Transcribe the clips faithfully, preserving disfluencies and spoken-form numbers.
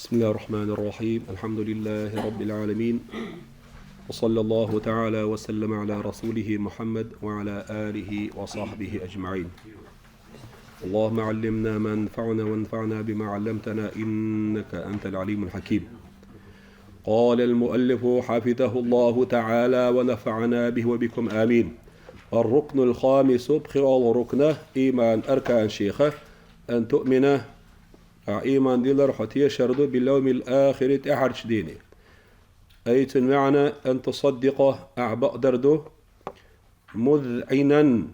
بسم الله الرحمن الرحيم. الحمد لله رب العالمين. وصلى الله تعالى وسلم على رسوله محمد وعلى آله وصحبه أجمعين. اللهم علمنا ما ينفعنا وانفعنا بما علمتنا إنك أنت العليم الحكيم. قال المؤلف حفظه الله تعالى ونفعنا به وبكم آمين. الركن الخامس، пхиъалгӀа рукна, иман аркан шеха, أن تؤمن, а, иман дилар хьо тешар ду, باليوم الآخر, тӀаьхьарчу дийне. أي, цуьнан маьӀна, أن تصدق, ахь бакъдар ду, مذعنا,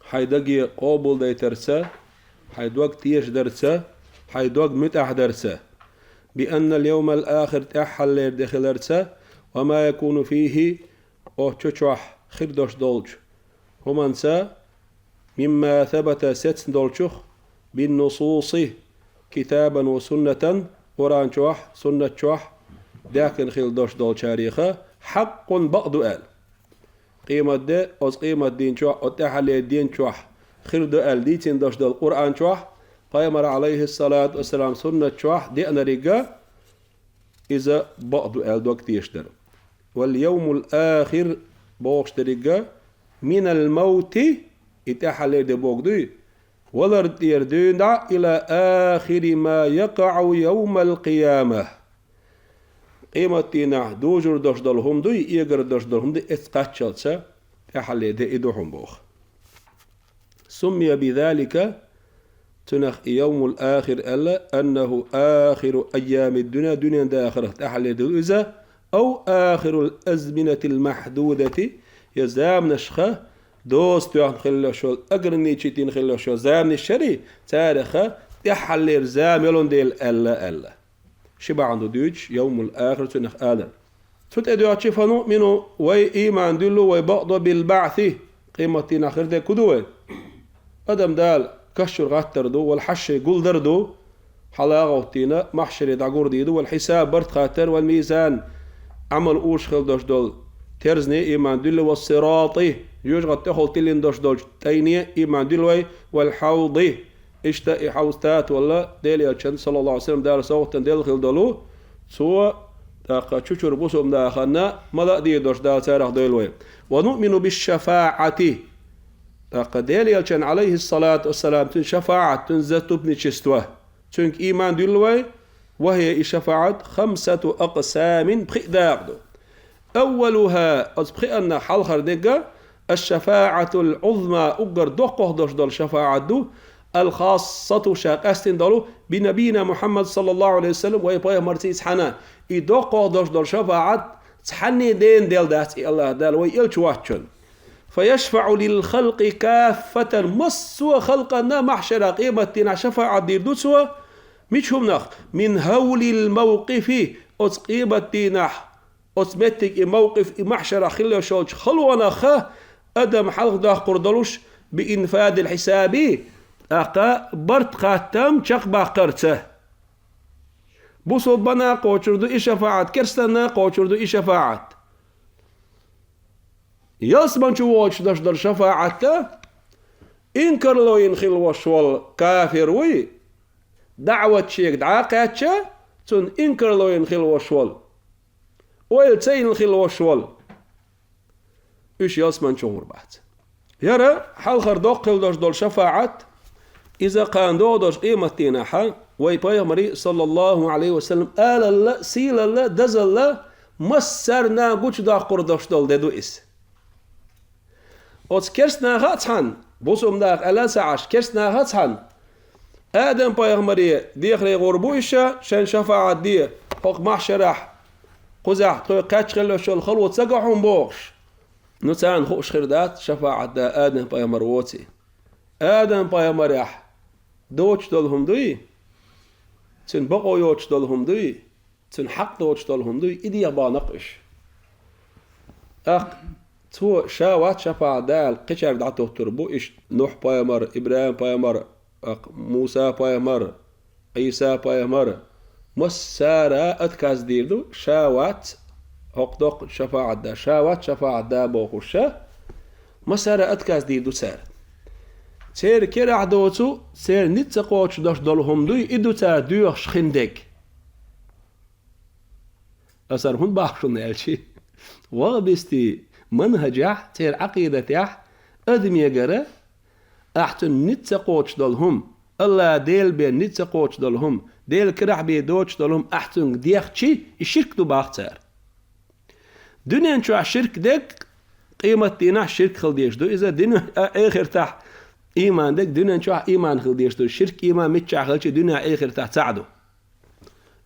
хьайн даге къобалдайтарца, хьайн дог тешадарца, хьайн дог муьтӀахь дарца, بأن اليوم الآخر, тӀаьххьаллера де хиларца, وما يكون فيه, оцу чу чохь хир долуш долчу хӀуманца, مما ثبت, сецна долчух, بالنصوص, كتابا وسنة, Къуръан чохь, суннат чохь, даьхкина хила долуш долчареха, حق, бакъ ду аьлла. Къематде, оцу къематдийна чохь, оцу тӀаьххьаллера дийна чохь хир ду аьлла дийцина долуш долу Къуръан чохь, пайхамара, Ӏалайхиссалату вассалам, суннат чохь деанариг а, иза бакъ ду аьлла дог тешадар. واليوم الآخر бохуш дерриг а, من الموت, и тӀаьххьаллера де бохург дуй, валар тӀера дуьйна дӀа, إلى آخر ما يقع يوم القيامة. Къематдийнахь дужур долуш долу хӀума дуй, эгар долуш долу хӀума дуй, эцу кхаччалца тӀаьххьаллера де и ду хьуна боху. سمي بذلك, цунах и يوم الآخر аьлла, أنه آخر أيام الدنيا, дуьненан дахарх тӀаьххьаллера де ду иза, أو آخر الأزمنة المحدودة, я заманашха доза тоьхна хилла йолуш йолу, ограничить йина хилла йолуш йолу заманаш яра, цареха тӀаьххьаллера зама йолун дела аьлла, аьлла. Ши бахьана ду дуьйцуш, يوم الآخر цунах алар. Цу тӀе доьжча, فنؤمن, вай ийман дуьллу, вай бакъдо, بالبعث, къематдийнахь хир дерг хӀун ду вай? Адам Дала каш чуьра гӀаттар ду, вала хьашт шайн гулдар ду, хьала а гӀоттийна, махьшаре дӀагур дийр ду, вала хьисаб, барт хаттар, вала мизан, Ӏамал уьш хила долуш долу терзане ийман дуьллу, والصراط, жоьжахатин тӀехула тиллина долуш долчу тӀайне ийман дуьллу вай, والحوض, Иштта и хьовз тата валла, Делан Элчан, саллаллаху Ӏалайхи ва саллам, Дала совгӀатана делла хила долу, цо, тӀаккха чу чуьра бусалба нахана мала а дийр долуш Дала царах дойла вай. ونؤمن بالشفاعة. ТӀаккха Делан Элчан, Ӏалайхиссалату вассалам, цуьнан шафаӀат, цуьнан заступничество, цуьнга ийман дуьллу вай, وهي, и шафаӀат, خمسة أقسام, пхиъ дакъа ду. أولها, оцу пхиъаннах хьалхара дерг а, الشفاعة العظمى, уггар доккхах долуш долу шафаӀат ду, الخاصة, ша къаьстина долу, بنبينا محمد صلى الله عليه وسلم, вай пайхамарций цхьаьна. И доккхах долуш долу шафаӀат цхьанне дена делла дац и АллахӀ Дала вай элча воцчунна. فيشفع للخلق كافة, массо а халкъанна махьшара къематдийнахь шафаӀат дийр ду цо, мича хӀуманах, من هول الموقف, оцу къематдийнахь, оцу меттиг и мавкъиф, и махьшарахь хила йолчу халонах адам хьалхадоккхур долуш, بإنفاذ الحساب, тӀаккха барт хаттам чекхбаккхарца. Бусалбанна кхочур ду и шафаӀат, керстанна кхочур ду и шафаӀат. Ялсамани чу воцуш долуш долу шафаӀат а, инкарло йина хила волуш волу кафир вуй, даӀват шега дӀа а кхаьчча, цунна инкарло йина хила волуш волу, ойла ца йина хила волуш волу, уьш ялсамани чу гӀур бац. ХӀара хьалхара доккха хила долуш долу шафаӀат, иза кхана догӀу долуш къематдийнахьа, вай пайхамарий, саллаллаху Ӏалайхи ва саллам, алалла, сийлалла, дазалла, массарна гучудоккхур долуш долу де ду иза. Оцу керстанаха а цхьаьна, бусалбанаха аьлла а ца Ӏаш, керстанаха а цхьаьна, Адам-пайхамаре дехаре гӀур бу иша, шайн шафаӀат де, хӀокху махьшарахь, кхузахь тхоьга кхаьчна хила йолуш йолу хало ца го хьуна бохуш. Ну, царна хууш хир дац, шафаӀат да Адам-пайхамар воций. Адам-пайхамарехь доцуш долу хӀума дуй? Цуьнан бакъо йоцуш долу хӀума дуй? Цуьнан хьакъ доцуш долу хӀума дуй, и дехьа бахана-кх уьш. ТӀаккха цо ша вац шафаӀат дала кхечаьрга дӀатуттур бу, иштта Нухь-пайхамар, ИбрахӀим-пайхамар, тӀаккха Муса-пайхамар, Ӏийса-пайхамар. Массара отказ дийр ду, ша вац хӀокху доккхачу шафаӀат да, ша вац шафаӀат да бохуш ша. Массара отказ дийр ду цара. Церан керахь доцу, церан ницкъ ца кхочуш долуш долу хӀума дуй, и ду цара доьхуш хин дерг. Аса хӀара хӀунда боху шуна аьлча, ваххабистийн манхӀажехь, церан Ӏакъидатехь адамегара, ахь цуьнан ницкъ ца кхочуш долу хӀума, АллахӀ Дела бен ницкъ ца кхочуш долу хӀума, Делан карахь бен доцуш долу хӀума ахь цуьнга дехча, и ширк ду боху цара. Дуьнен чохь ширк дерг, къематдийнахь ширк хила дезаш ду иза, дуьне-, а, эхартахь ийман дерг, дуьнен чохь ийман хила дезаш ду. Ширк, ийман миччахь хилча, дуьненахь, эхартахь цхьаъ ду.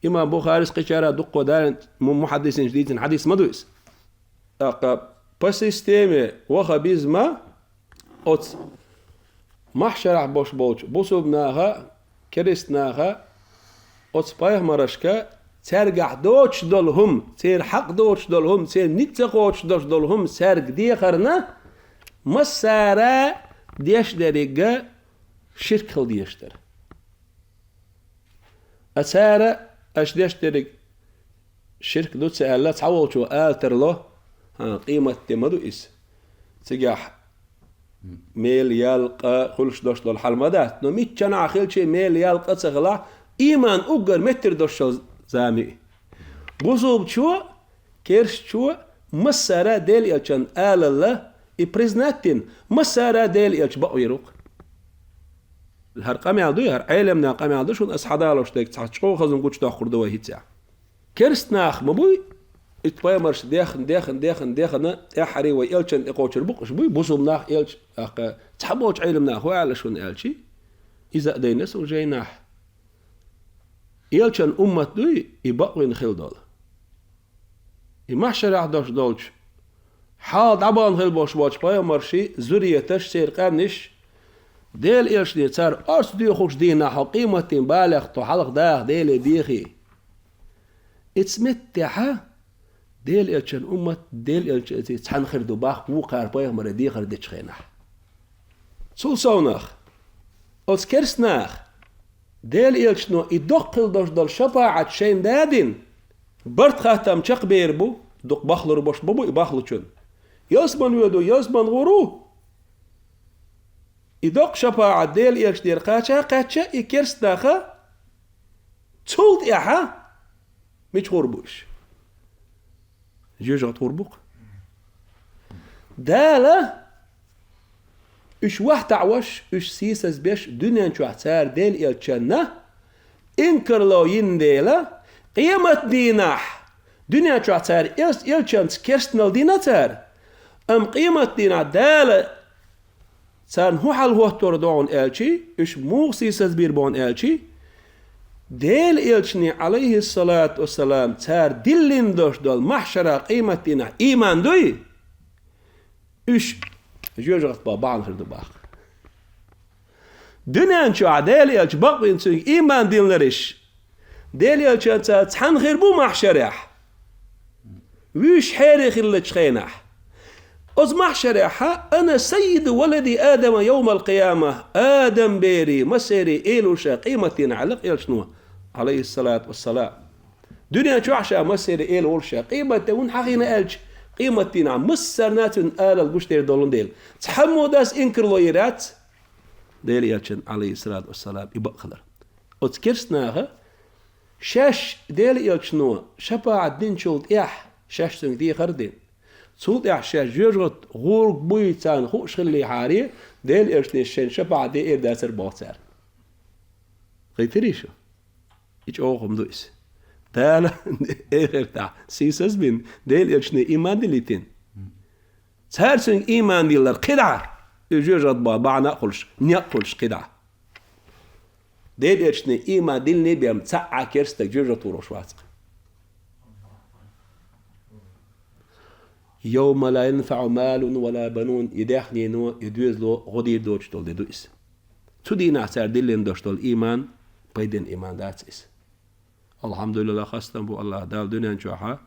Имам Бухарис, кхечара дуккха далийна му-, мухьаддисинчу дийцина хьадис ма ду иза. ТӀаккха по системе ваххабизма оцу маьхьшарахь бош болчу бусулба наха, керста наха, оцу пайхамаршка, цаьргахь доцуш долу хӀума, церан хьакъ доцуш долу хӀума, церан ницкъ ца кхочуш долуш долу хӀума цаьрга дехарна, массара деш деррига ширк хила дезаш дара. А цара аша деш дерриг ширк ду ца аьлла, цхьаволчо ала тарло, хӀан, къематде ма ду иза. Цигахь мел ял къа хуьлуш долуш долу хьал ма дац, но миччанхьа хилча мел ял къа ца хилахь, ийман уггар меттара долуш долу зама ю и. Бусулбачо, керстачо массара Делан элчан алалла и признать дина, массара Делан элча бакъвийр ву-кх. ХӀара къамел дуй, хӀара Ӏеламнан къамел ду шуна аса хьадалош дерг, цхьа чӀогӀа хазна гучудоккхур ду вай хӀинца. Керста нах ма буй, итт пайхамарш дехна, дехна, дехна, дехна, тӀаьххьара вай элчанна тӀекхочур бу-кх уьш, буй бусулба нах, элча, тӀаккха цхьаболчу Ӏеламнаха хӀун аьлла шуна аьлча, иза а дайна аса жайнахь. Элчан уммат дуй, и бакъвина хила долу. И маьхьшарахь долуш долчу, хьала дӀабахана хила болуш болчу пайхамарший зурияташ, церан къаьмнаш, Делан элчане цара орца доьхучу дийнахь хьо къематдийнан балех тхо хьалха даха Деле дехий. Ица меттехьа, Делан элчан уммат, Делан элчанца цхьаьна хир ду боху вукхара пайхамаре дехар дечу хенахь. Цул совнаха, оцу керста наха, Делан элчано и доккха хила долуш долу шапаӀат шайна дадина, барт-хаттам чекхбер бу, дукха бахлур болуш ма бу и бахлучунна. Ялсаман воьду, ялсаман гӀур ву. И доккха шапаӀат Делан элчанера кхача а кхаьчча, и керста наха, цул тӀаьхьа мича гӀур бу уьш? Жоьжахати гӀур бу-кх. Дала уьш вахтахь веш, уьш сийсаз беш, дуьнен чохь цара Делан элчанна инкарло йина дела, къематдийнахь дуьнен чохь цара эл-, элчанца керстанал дина цара, амма къематдийнахь Дала царна хӀун хьал хӀоттор ду хьуна аьлчий, уьш муха сийсаз бийр бу хьуна аьлчий, Делан элчане, Ӏалайхиссалату вассалам, цара диллина долуш долу маьхьшара къематдийнахь ийман дуй, уьш жоьжахати бахьана хир ду боху. Дуьнен чохь Делан элча бакъвина цуьнга ийман диллинарш, Делан элчанца цхьаьна хир бу маьхьшарехь. Вуьш хьере хиллачу хенахь. Оцу маьхьшарехьа: «Ана саййиду валади Адама йовмал-къияма». Адам берийн, массерийн эла ву ша къематдийнахь, аьлла-кх элчано, Ӏалайхиссалату вассалам. Дуьнен чохь ша массерийн эла волуш ша, къематде хӀунда хьахийна аьлча, къематдийнахь массарна а цуьнан алал гучудер долун дела. Цхьаммо а дас инкарло йийр яц Делан элчан, Ӏалайхиссалату вассалам, и бакъ хилар. Оцу керста наха шаьш Делан элчано шапаӀат динчул тӀаьхьа шаьш цуьнга дехар а дина. Цул тӀаьхьа шаьш жоьжахати гӀур буй царна хууш хиллехьара, Делан элчане шайна шапаӀат де эр дацара боху цара. Гайтирий шу? И чӀогӀа хӀума ду иза. Дала эхартахь сийсаз бина, Делан элчане ийман диллийтина. Цара цуьнга ийман диллар кхидӀа, и жоьжахати бахьана а хуьлуш, некъ а хуьлуш кхидӀа. Делан элчане ийман диллиний бен цхьа а керста стаг жоьжахати гӀур волуш вац-кх. «Йовма ла янфаӀу малун ва ла банун», и даьхнино, и доьзало гӀо дийр доцуш долу де ду иза. Цу дийнахь цара диллина долуш долу ийман пайденна ийман дац иза. Алхьамдулиллах, хастам бу АллахӀ Далла, дуьнен чохьа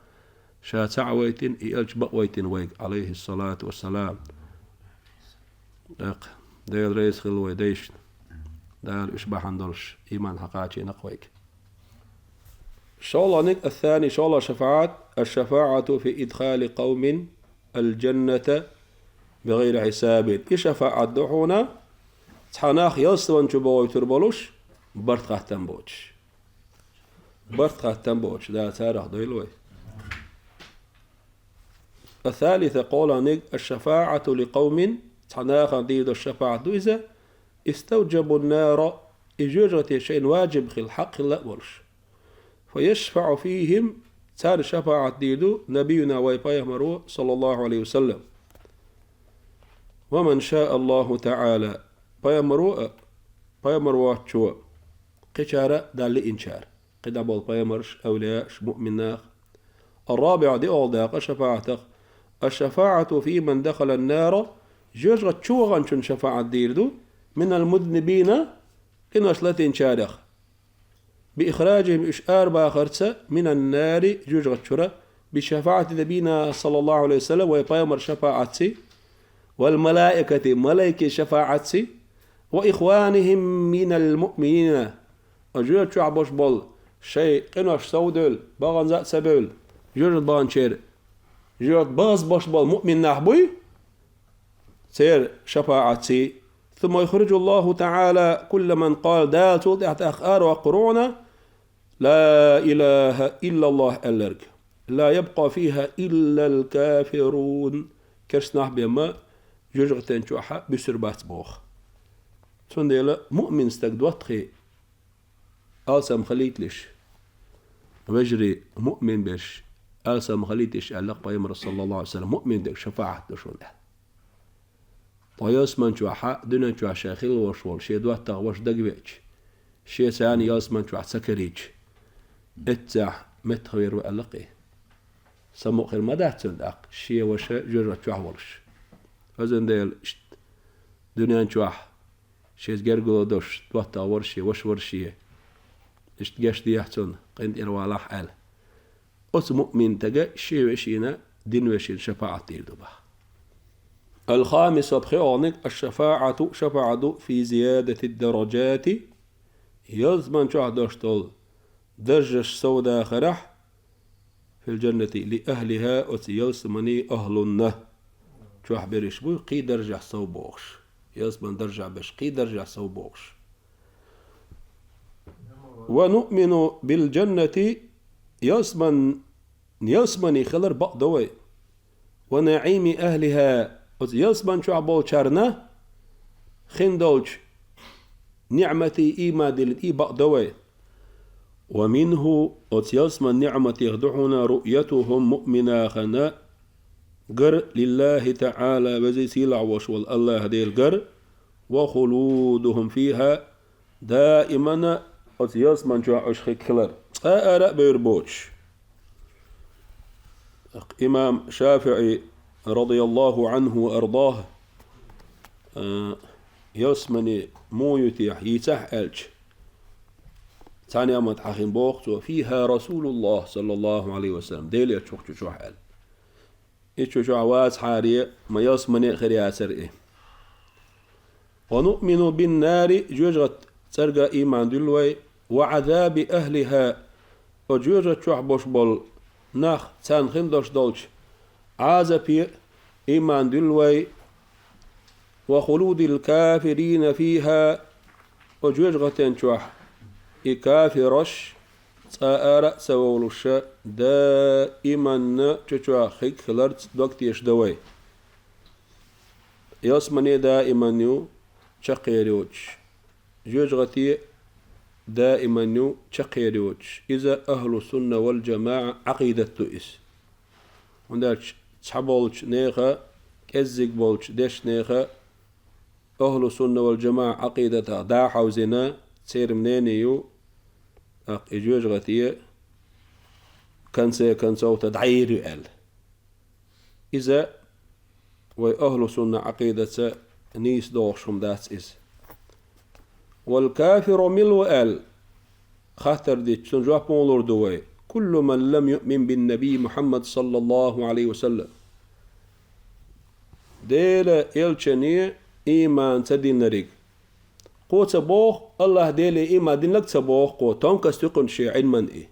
ша цхьаъ вайтина, и элча бакъвайтина вайга, Ӏалайхиссалату вассалам. ТӀаккха Дела реза хила вай дайшна. Дала уьш бахьана долуш ийман хьакхачийна-кх вайга. ШолгӀаниг, ас-сани, шолгӀа шафаӀат, аш-шафаӀату фи идхали къавмин ал-джанната би гӀайри хьисабин. И шафаӀат ду хьуна, Цхьа нах ялсамани чу бохуьйтур болуш, барт хаттам боцуш. Барт хаттам боцуш, Дала царах дойла вай. الثالثة, кхоалгӀаниг, الشفاعة لقوم, цхьа нахана дийр долу шапаӀат ду иза, استوجبوا النار, и жоьжахати шайна ваджиб хилла, хьакъ хилла а болуш. فيشفع فيهم, царна шапаӀат дийр ду Набиюна, вай Пайхамаро, صلى الله عليه وسلم. ومن شاء الله تعالى, Пайхамаро а, Пайхамар воцчо, кхечара а, Дала лиъначара, кхидӀа болу пайхамарш, авлияаш, муъмин нах. الرابعة, диъолгӀа дакъа шапаӀатах, الشفاعة في من دخل النار, жоьжахати чу ваханчунна шапаӀат дийр ду, من المذنبين, къинош латийначарех. بإخراجهم, уьш арабахарца, من النار, жоьжахати чуьра, بشفاعة نبينا صلى الله عليه وسلم, вай Пайхамар шапаӀатций, والملائكة, малайкийн шапаӀатций, وإخوانهم من المؤمنين, жоьжахати чохь болуш болу, шайн къинош совдевлла, баханза а ца бевлла, жоьжахати баханчеран, жоьжахати база болуш болу муъмин нах буй, церан шапаӀатций. ثم يخرج الله تعالى كل من قال, Дала цул тӀаьхьа тӀаккха араваккхур ву хьуна, لا إله إلا الله аьлларг. لا يبقى فيها إلا الكافرون. Керста нах бен ма жоьжахатин чохь буьсур бац боху. Цундела муъмин стаг доттагӀий алсам хилийталаш, вежарий, муъмин берш, алсам хилийталаш аьлла Пайхамара, صلى الله عليه وسلم, муъмин дерг шапаӀат до шуна аьлла. Ткъа ялсамани чохь, дуьнен чохь шайн хилла волуш волу шен доттагӀа ваша дагавеача, шен царна ялсамани чохь ца карийча, эццехь меттахвер ву аьлла кхин. Самукъа хир ма дац цуьнан тӀаккха, шен ваша жоьжахати чохь волуш. Оцундела иштта дуьнен чохь шеца гергарло долуш доттагӀа вара шен, ваша вара шен, иштта гечдехьа цунна, къинтӀера валахь аьлла. Оцу муъмин стага шен вешина, динан вешина шапаӀат дийр ду боху. الخامسة, пхоьалгӀаниг, الشفاعة, шапаӀат ду, في زيادة الدرجات, ялсамани чохь долуш долу даржаш совдахарехь, في الجنة لأهلها, оцу ялсаманин ахӀлунна. Чохь берш буй кхин даржехь сов бохуш. Ялсаманин даржехь берш кхин даржехь сов бохуш. ونؤمن بالجنة, ялсаман-, ялсамани хилар бакъдо вай. ونعيم أهلها, оцу ялсамани чохь болчарна хин долчу ниӀматийн, ийман диллина и бакъдо вай. ومنه, оцу ялсаманин ниӀматех ду хьуна, رؤيتهم, муъмин нахана гар, لله تعالى, везий сийлахь волуш волу АллахӀ Дела гар, وخلودهم فيها, даимана оцу ялсамани чохь уьш хиг хилар, цкъа а ара а бевр боцуш. Имам ШафиӀи, رضي الله عنه وأرضاه, а, ялсамани муха ю техьа, йийцахьа аьлча, цхьа ниӀмат хьахийна боху цо: فيها رسول الله صلى الله عليه وسلم, Делан элча ву-кх цу чохь аьлла. И цу чохь вацахьара, ма ялсамане а хир яцара и. ونؤمن بالنار, жоьжахатин цӀерга ийман дуьллу вай, وعذاب أهلها, оцу жоьжахати чохь болуш болу нах, царна хин долуш долчу Ӏазапе а ийман дуьллу вай, وخلود الكافرين فيها, оцу жоьжахатин чохь и кафираш цкъа ара а ца вовлуш, даиманна цу чохь хиг хиларца дог тешадо вай. Ялсамане даиман ю, чаккхе а йоцуш, жоьжахати даиман ю, чаккхе а йоцуш. Иза ахӀлу сунна вал жамаӀа Ӏакъидат ду иза. ХӀунда аьлча цхьаболчу нехан, кӀеззиг болчу дешнехан, ахӀлу сунна вал жамаӀа Ӏакъидатах дӀахьовзина, церан мнение ю, тӀаккха и жоьжахати, конце концов, та дӀайийр ю аьлла. Иза вай ахӀлу сунна Ӏакъидаца нийса догӀуш хӀума дац иза. Вал кафиру мила ву аьлла хаттар дича, цунна жоп муха лур ду вай: كل من لم يؤمن بالنبي محمد صلى الله عليه وسلم. Делан элчане ийман ца динарг. Кхо ца боху, АллахӀ Деле ийман динарг ца боху кхо, тонкость ю кхуьнан шен Ӏилман и.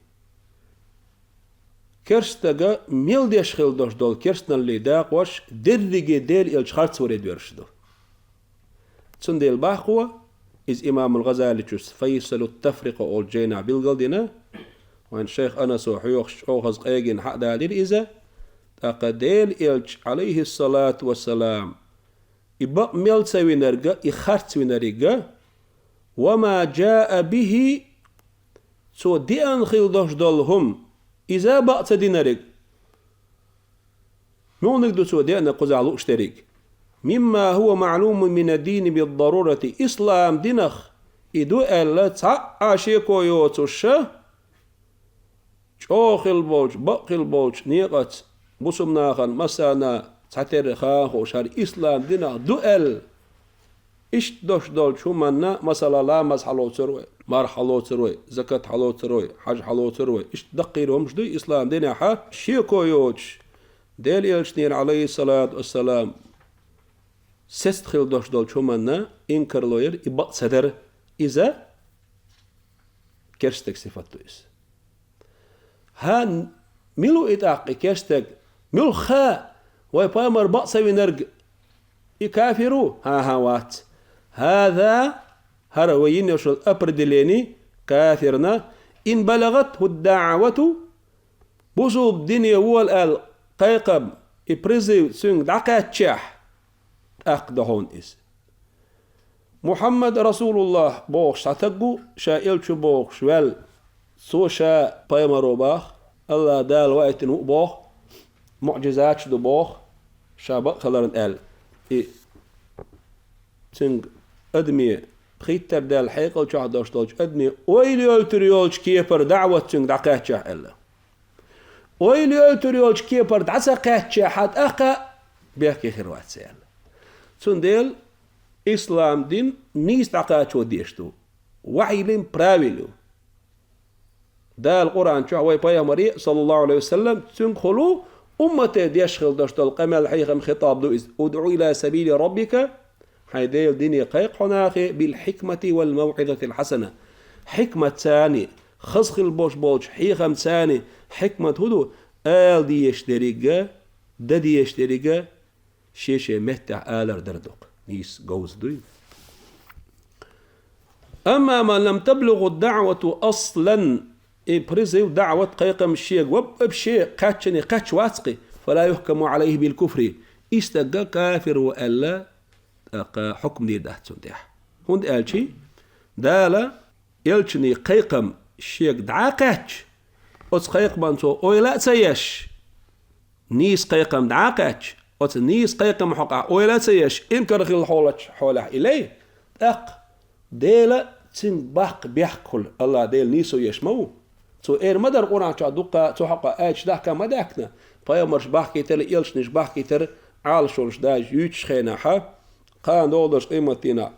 Керста стага мел деш хила долуш долу керстаналлин дакъош дерриге Делан элча харцваре доьрзуш ду. Цундела баккхо, иза имамул ГӀазаличус «Файсалут-Тафрикъа» олу жайнахь билгалдина, вайн шайх Анасо хьоьхуш чӀогӀа хаза къегина хьа а далийра иза, тӀаккха Делан элча, Ӏалайхиссалату вассалам, и бакъ мел ца винарг а, и харц винарг а, «ва ма жаа бихи», цо деана хила долуш долу хӀума, иза бакъ ца динарг. Муьлханиг ду цо деана кхузахь лууш дерриг? «Мимма хӀува маълумун минад-дини бид-дарурати», ислам динах и ду аьлла, цхьа а шеко йоцуш, чӀогӀа хила болчу, бакъ хила болчу некъаца, бусулба нахана массарна цхьатерра хаа хууш, хӀара ислам динах ду аьлла, иштта долуш долчу хӀуманна, масала, ламаз хьалоцур вай, марха хьалоцур вай, закат хьалоцур вай, хьаж хьалоцур вай, иштта даккхийра хӀумаш дуй ислам динехь, шеко йоцуш, Делан элчанера, Ӏалайхиссалату вассалам, сецна хила долуш долчу хӀуманна инкарло яр, и бакъ ца дара, иза керстаг сифат ду иза. ХӀан, мила ву и тӀаккха и керстаг? Муьлха хаьа, вай пайхамар бакъ ца винарг и кафир ву? ХӀан-хӀа, вац. ХӀаза, хӀара вай йина йолу определени кафирна, ин балагӀатху даӀвату, бусулба дине вола аьлла кхайкхам, и призыв цуьнга дӀакхаьччехь, тӀаккха ду хьуна иза. Мухьаммад Расулуллах бохуш цхьа стаг ву, ша элча ву бохуш ваьлла. Цо ша пайхамар ву боху, АллахӀ Дала ваийтина ву боху, муӀжизаташ ду боху, ша бакъ хиларна аьлла. И цуьнга адаме пхийттара даьлла хьекъал чохь долуш долчу адаме ойла йойтур йолчу кепара даӀват цуьнга дӀакхаьччехь аьлла. Ойла йойтур йолчу кепара дӀа ца кхаьччехь, тӀаккха бехке хир вац аьлла. Цундела ислам дин нийса дӀакхачо деш ду. Вахьйлин правил ю. Дала Къуръан чохь вай пайхамаре, саллаллаху Ӏалайхи ва саллам, цуьнгахула уммате деш хила долуш долу къамел, хьехам, хитаб ду иза. «УдӀу иля сабили раббика», хьайн Делан дине кхайкха хьо нахе, «бил хьикмати вал мавӀизатил хьасана». Хьикмат цани, хаза хила бош болчу хьехам цани, хьикмат хӀун ду? Ала дезаш деррига, дан дезаш деррига, шен-шен меттехь алар дара дукха. Нийса говза дуй. Амма ман лам таблугӀу даӀвату аслан, и призыв, даӀват, кхайкхам шега ваб-, вообще кхаьччане кхаьчча вац кхи, фала юхкаму Ӏалайхи бил куфри, и стаг кафир ву аьлла, тӀаккха хьукм дийр дац цунна тӀехь. ХӀунда аьлча Дала элчане кхайкхам шега дӀа а кхаьчча, оцу кхайкхаман цо ойла а ца еш, нийса кхайкхам дӀа а кхаьчча, оцу нийса кхайкхам хьокъахь ойла а ца еш, инкар хилла хьолачу хьолехь и лей, тӀаккха Дела цуьнга баккха бехк хуьлу, АллахӀ Дела нийсо еш ма ву. Цо эр ма дара Къуръан чохь дуккха, цу хьокъа аьлча дахка ма даьккхина, пайхамарш бахкийтар, элчанаш бахкийтар, Ӏалашонаш дажа юьйцуш хенахьа, кхана догӀу долуш къематдийнахь.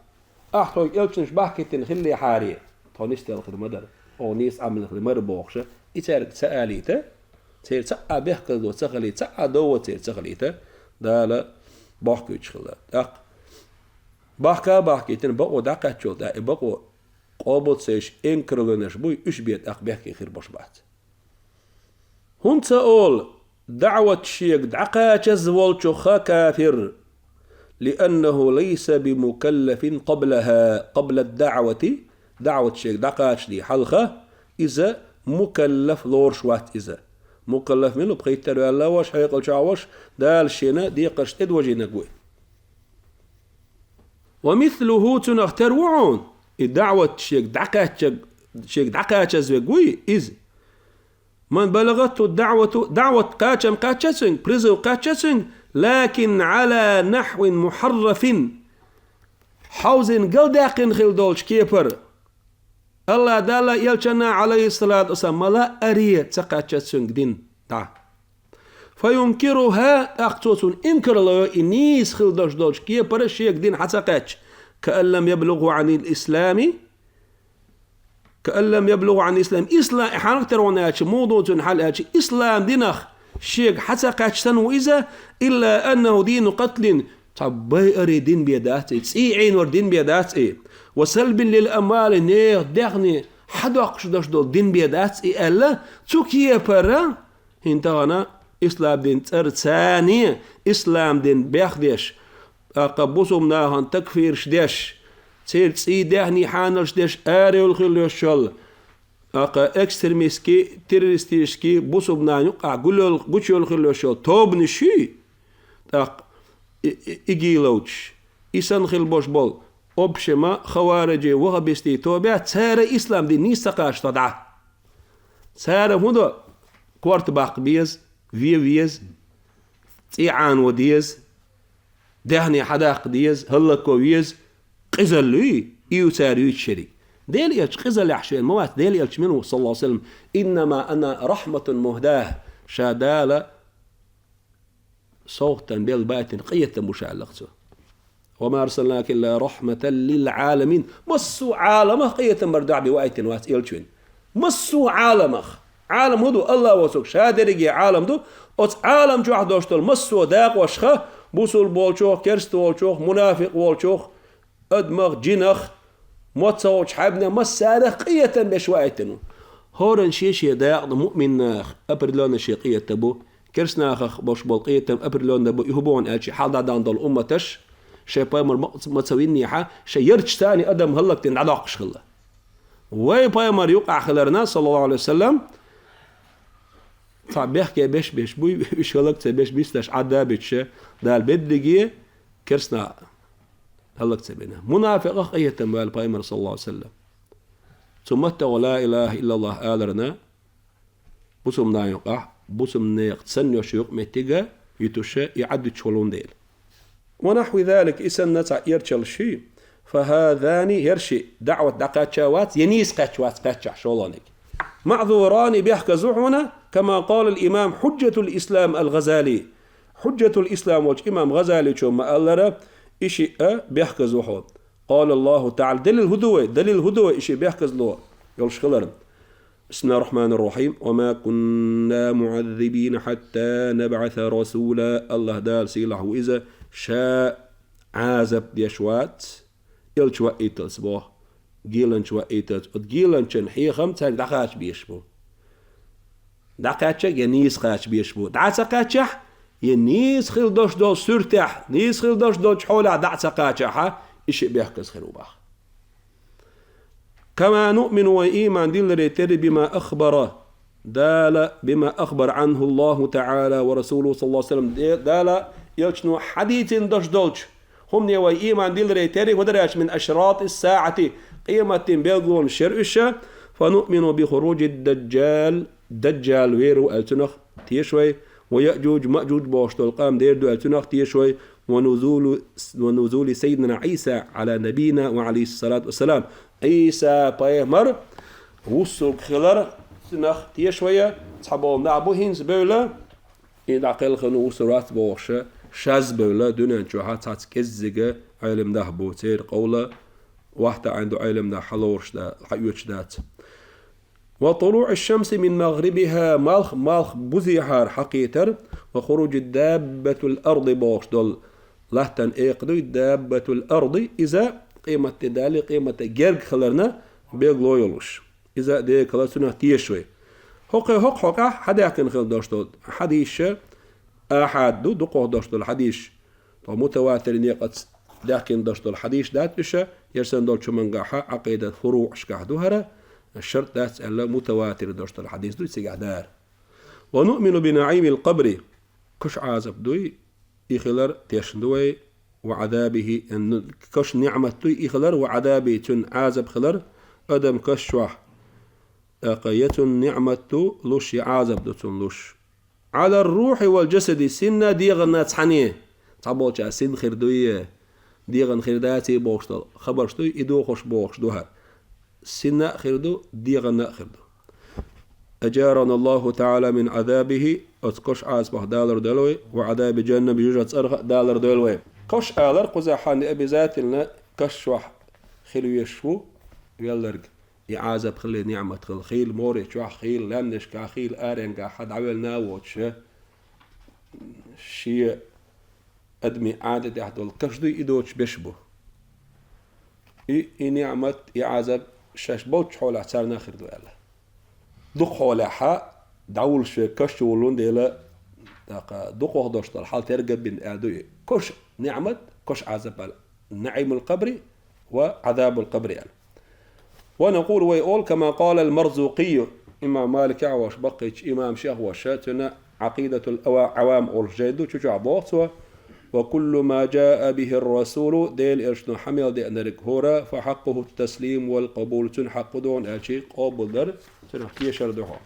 Ахь тхоьга элчанаш бахкийтина хиллехьаре, тхо нисделла хир ма дара. Оха нийса Ӏамал хир ма дара бохуша, и цаьрга ца алийта, церан цхьа а бехказло ца хилийта, цхьа а довгӀо церан ца хилийта, Дала бохкуьйтуш хилла. ТӀаккха бахка а бахкийтина, бакъо дӀакхаьччул тӀаьхьа, и бакъо къобал ца еш, инкарлонаш буй, уьш бен тӀаккха бехке хир бош бац. ХӀунда ца олу, даӀват шега дӀакхачаза волчуха кафир, лианнаху лайса бимукаллафин къаблаха, къабла даӀвати, даӀват шега дӀакхачале хьалха, иза мукаллаф лоруш вац иза. Мукаллаф мила ву? Пхийттара ваьлла волуш, хьекъал чохь волуш, Дала шена декхарш тӀедожийнарг ву. Ва мислуху, цунах тера ву хьуна, и даӀват шега дӀакхача-, шега дӀакхачаза верг вуй иза. Ман балагӀатху даӀвату, даӀват кхачам кхаьчча цуьнга, призыв кхаьчча цуьнга, лакин Ӏала нахьвин мухьаррафин, хьовзина галдаьккхина хила долчу кепара. АллахӀ Далла, элчанна, Ӏалайхиссалату вассалам, ма лаъаре ца кхаьчча цуьнга дин дӀа. Фаюнкируха, тӀаккха цо цунна инкарло йо, и нийса хила долуш долчу кепара шега дин хьа ца кхаьчча, каан лам яблугӀу Ӏанил ислами, каан лам яблугӀу Ӏанил ислам. Ислам, хьанах тера ван аьлча, муха ду цуьнан хьал аьлча, ислам динах шега хьа ца кхаьчча санна ву иза, илла аннаху дину къатлин, цхьа байаре дин бен дац и, цӀий Ӏийнор дин бен дац и, ва салбин лил амвали, нехан даьхни хьадоккхуш долуш долу дин бен дац и аьлла, цу кепара, хӀинца тахана ислам дин цӀарца царна ислам дин бехдеш, тӀаккха бусулба нахана такфирш деш, церан цӀий даьхний хьаналш деш, арайолу хила йолуш йолу, тӀаккха экстремистский, террористический, бусулба нахана юккъехь гулйол-, гучуйолу хила йолуш йолу тобанаш ю, тӀаккха и-, и-, игиловчаш, и санна хила болуш болу, общема, хавариджий, ваххабистий тобаех, цара ислам дин нийса ца кхачадо дӀа. Цара хӀун до? Корта баккха беза, вен веза, цӀий Ӏано деза, даьхни хьадаккха деза, хӀаллакван веза, къизалла юй, и ю цара юьйцуш ерг. Делан элча къизаллехь шена ма вац, Делан элча мила ву, саллаллаху алейхи ва саллям: «Иннама ана рахматун мухдаха», ша Дала совгӀатан белла байтина къинхетам бу ша аьлла цо. «Ва ма арсалнака илла рахматан лил Ӏаламин». Массо а Ӏаламах къинхетам бар дуьхьа бен ваийтина вац элча вина. Массо а Ӏаламах. Ӏалам хӀун ду? Алла воцург ша дерриге Ӏалам ду. Оцу Ӏалам чохь долуш долу массо а дакъошха, бусулба волчух, керста волчух, мунафикъ волчух, адамах, джинах, мотт ца волчу хьаьбнех, массарах къинхетам беш ваийтина ву. ХӀоранна шен-шен дакъа ду, муъмин нах, определённо шен къинхетам бу. Керста нахах болуш болу къинхетам определённо бу, и хӀун боху аьлча, хьалха дӀадахна долу умматаш, шайн пайхамар ма, ма ца виннехьа, шайн ярташ царна адам хӀаллакдина дӀадоккхуш хилла. Вай пайхамар юкъахь хиларна, саллаллаху алейхи ва саллям, цхьа бехке беш беш буй, уьш хӀаллак ца беш, мисташ Ӏадда а биташ, Дала берриге керста нах хӀаллак ца бина. Мунафикъах къинхетам баьлла пайхамар, саллаллаху алейхи ва саллям. Цу маттахь ла илаха иллаллах аларна, бусулба нахана юкъахь, бусулба нехан цӀанъеш юкъаметтига юьтуша и Ӏаддуьтуш волун дела. Ва нахьви залик, и санна цхьа эрчалла ши, фа хазани, хӀерши даъват дӀакхаьчча вац, я нийса кхаьчча вац кхаьччахь шолгӀаниг. Маъзурани, бехказа ву хьуна, кама къала ал-имам Хьуджжатул Ислам ал-Гъазали. Хьуджжатул Ислам волчу имам ГӀазаличо ма-аллара, и шиъ а бехказа ву хьо. Къала Аллаху таӀала, далил хӀун ду вай, далил хӀун ду вай и шиъ бехказло йолуш хиларна? بسم الله الرحمن الرحيم. وما كنا معذبين حتى نبعث رسولا. Аллаха Дала сийлахь ву иза, ша Ӏазап деш вац, элча ваийталц боху, геланча ваийталц. Оцу геланчан хьехам цаьрга дӀакхача безаш бу. ДӀакхаьчча я нийса кхача безаш бу. ДӀа ца кхаьччахь, я нийса хила долуш долу суьртехь, нийса хила долуш долчу хьолехь дӀа ца кхачахьа, и шиъ бехказа хир ву баха. كما نؤمن, вай ийман дилларе терра, بما أخبر, Дала, بما أخبر عنه الله تعالى ورسوله صلى الله عليه وسلم, Де-, Дала элчано хьадийцина долуш долчу хӀумане вай ийман дилларе терра, хӀун дара аьлча, من أشراط الساعة, къематдийнан билгалонаш яра уьш, فنؤمن بخروج الدجال, Даджал вер ву аьлла цунах теша вай, ويأجوج مأجوج бохуш долу къам дер ду аьлла цунах теша вай, ونزول, ونزول سيدنا عيسى على نبينا وعليه الصلاة والسلام. Ӏийса пайхамар вуссург хилар цунах теша вай, цхьаболу нах бу хӀинца бевлла, и дӀакхелхина вуссур вац бохуша, шаз бевлла, дуьнен чохьа цхьацца кӀеззига Ӏелам нах бу, церан къовла вахта Ӏайн ду Ӏелам нах хьалоруш да-, хьаоьцуш дац. وطلوع الشمس من مغربها, малх, малх бузехьара хьакхийтар, وخروج دابة الأرض бохуш долу латтан экха дуй, دابة الأرض, иза къематде дале, къематде герга хиларна билгало йолуш. Иза декала цунах теша вай. ХӀокхе хӀокху хьокъехь хьадаьккхина хила долуш долу хьадийша ахьад ду, дукхох долуш долу хьадийш. Ткъа мутаватиран некъаца даьккхина долуш долу хьадийш дац уьша, ерсан долчу мангахьа Ӏакъидат фуруъашкахь ду хӀара, шарт дац аьлла, мутаватир долуш долу хьадийс дуй цигахь дара. ونؤمن بنعيم القبر, каш Ӏазап дуй, и хилар тешна ду вай, وعذابه, каш ниъмат дуй, и хилар, وعذابه, цуьнан Ӏазап хилар, адам каш чохь. ТӀаккха я цунна ниъмат ду луш, я Ӏазап ду цунна луш. على الروح والجسد, синна, дегӀанна цхьаьна. Цхьаболча син хир дуй, дегӀан хир даций бохуш долу хабарш дуй, и дохуш бохуш ду хӀара. Синна а хир ду, дегӀанна а хир ду. أجارنا الله تعالى من عذابه, оцу каш Ӏазапах далар дойла вай, وعذاب جهنم, жужахатин цӀарах а далар дойла вай. Каш алар кхузахь не обязательно каш чохь хила везаш ву велларг. И Ӏазап хилла, ниъмат хилла, хийла море чохь, хийла лаьмнашкахь, хийла аренгахь дӀавелла а воцуша, шен адамийн Ӏадатехь долу каш дуй, и доцуш беш бу. И, и ниъмат, и Ӏазап шаьш болчу хьолехь царна а хир ду аьлла. Дукха хьолехьа дӀавуллуш верг каш чу вуллун дела, тӀаккха дукхох долуш долу хьал тергам бина аьлла ду и. Каш ниъмат, кош Ӏазап аьлла. نعيم القبر وعذاب القبر аьлла. ونقول, вай олу, كما قال المرزوقي, имам Маликехь а волуш, баккхийчу имамех а волуш, цуьнан عقيدة العوام олуш жай ду, цу чохь боху цо: وكل ما جاء به الرسول, Делан элчано хьан мел деанарг хӀора, فحقه التسليم والقبول, цуьнан хьакъ ду, аьлча, къобалдар, цуьнах тешар ду хьо.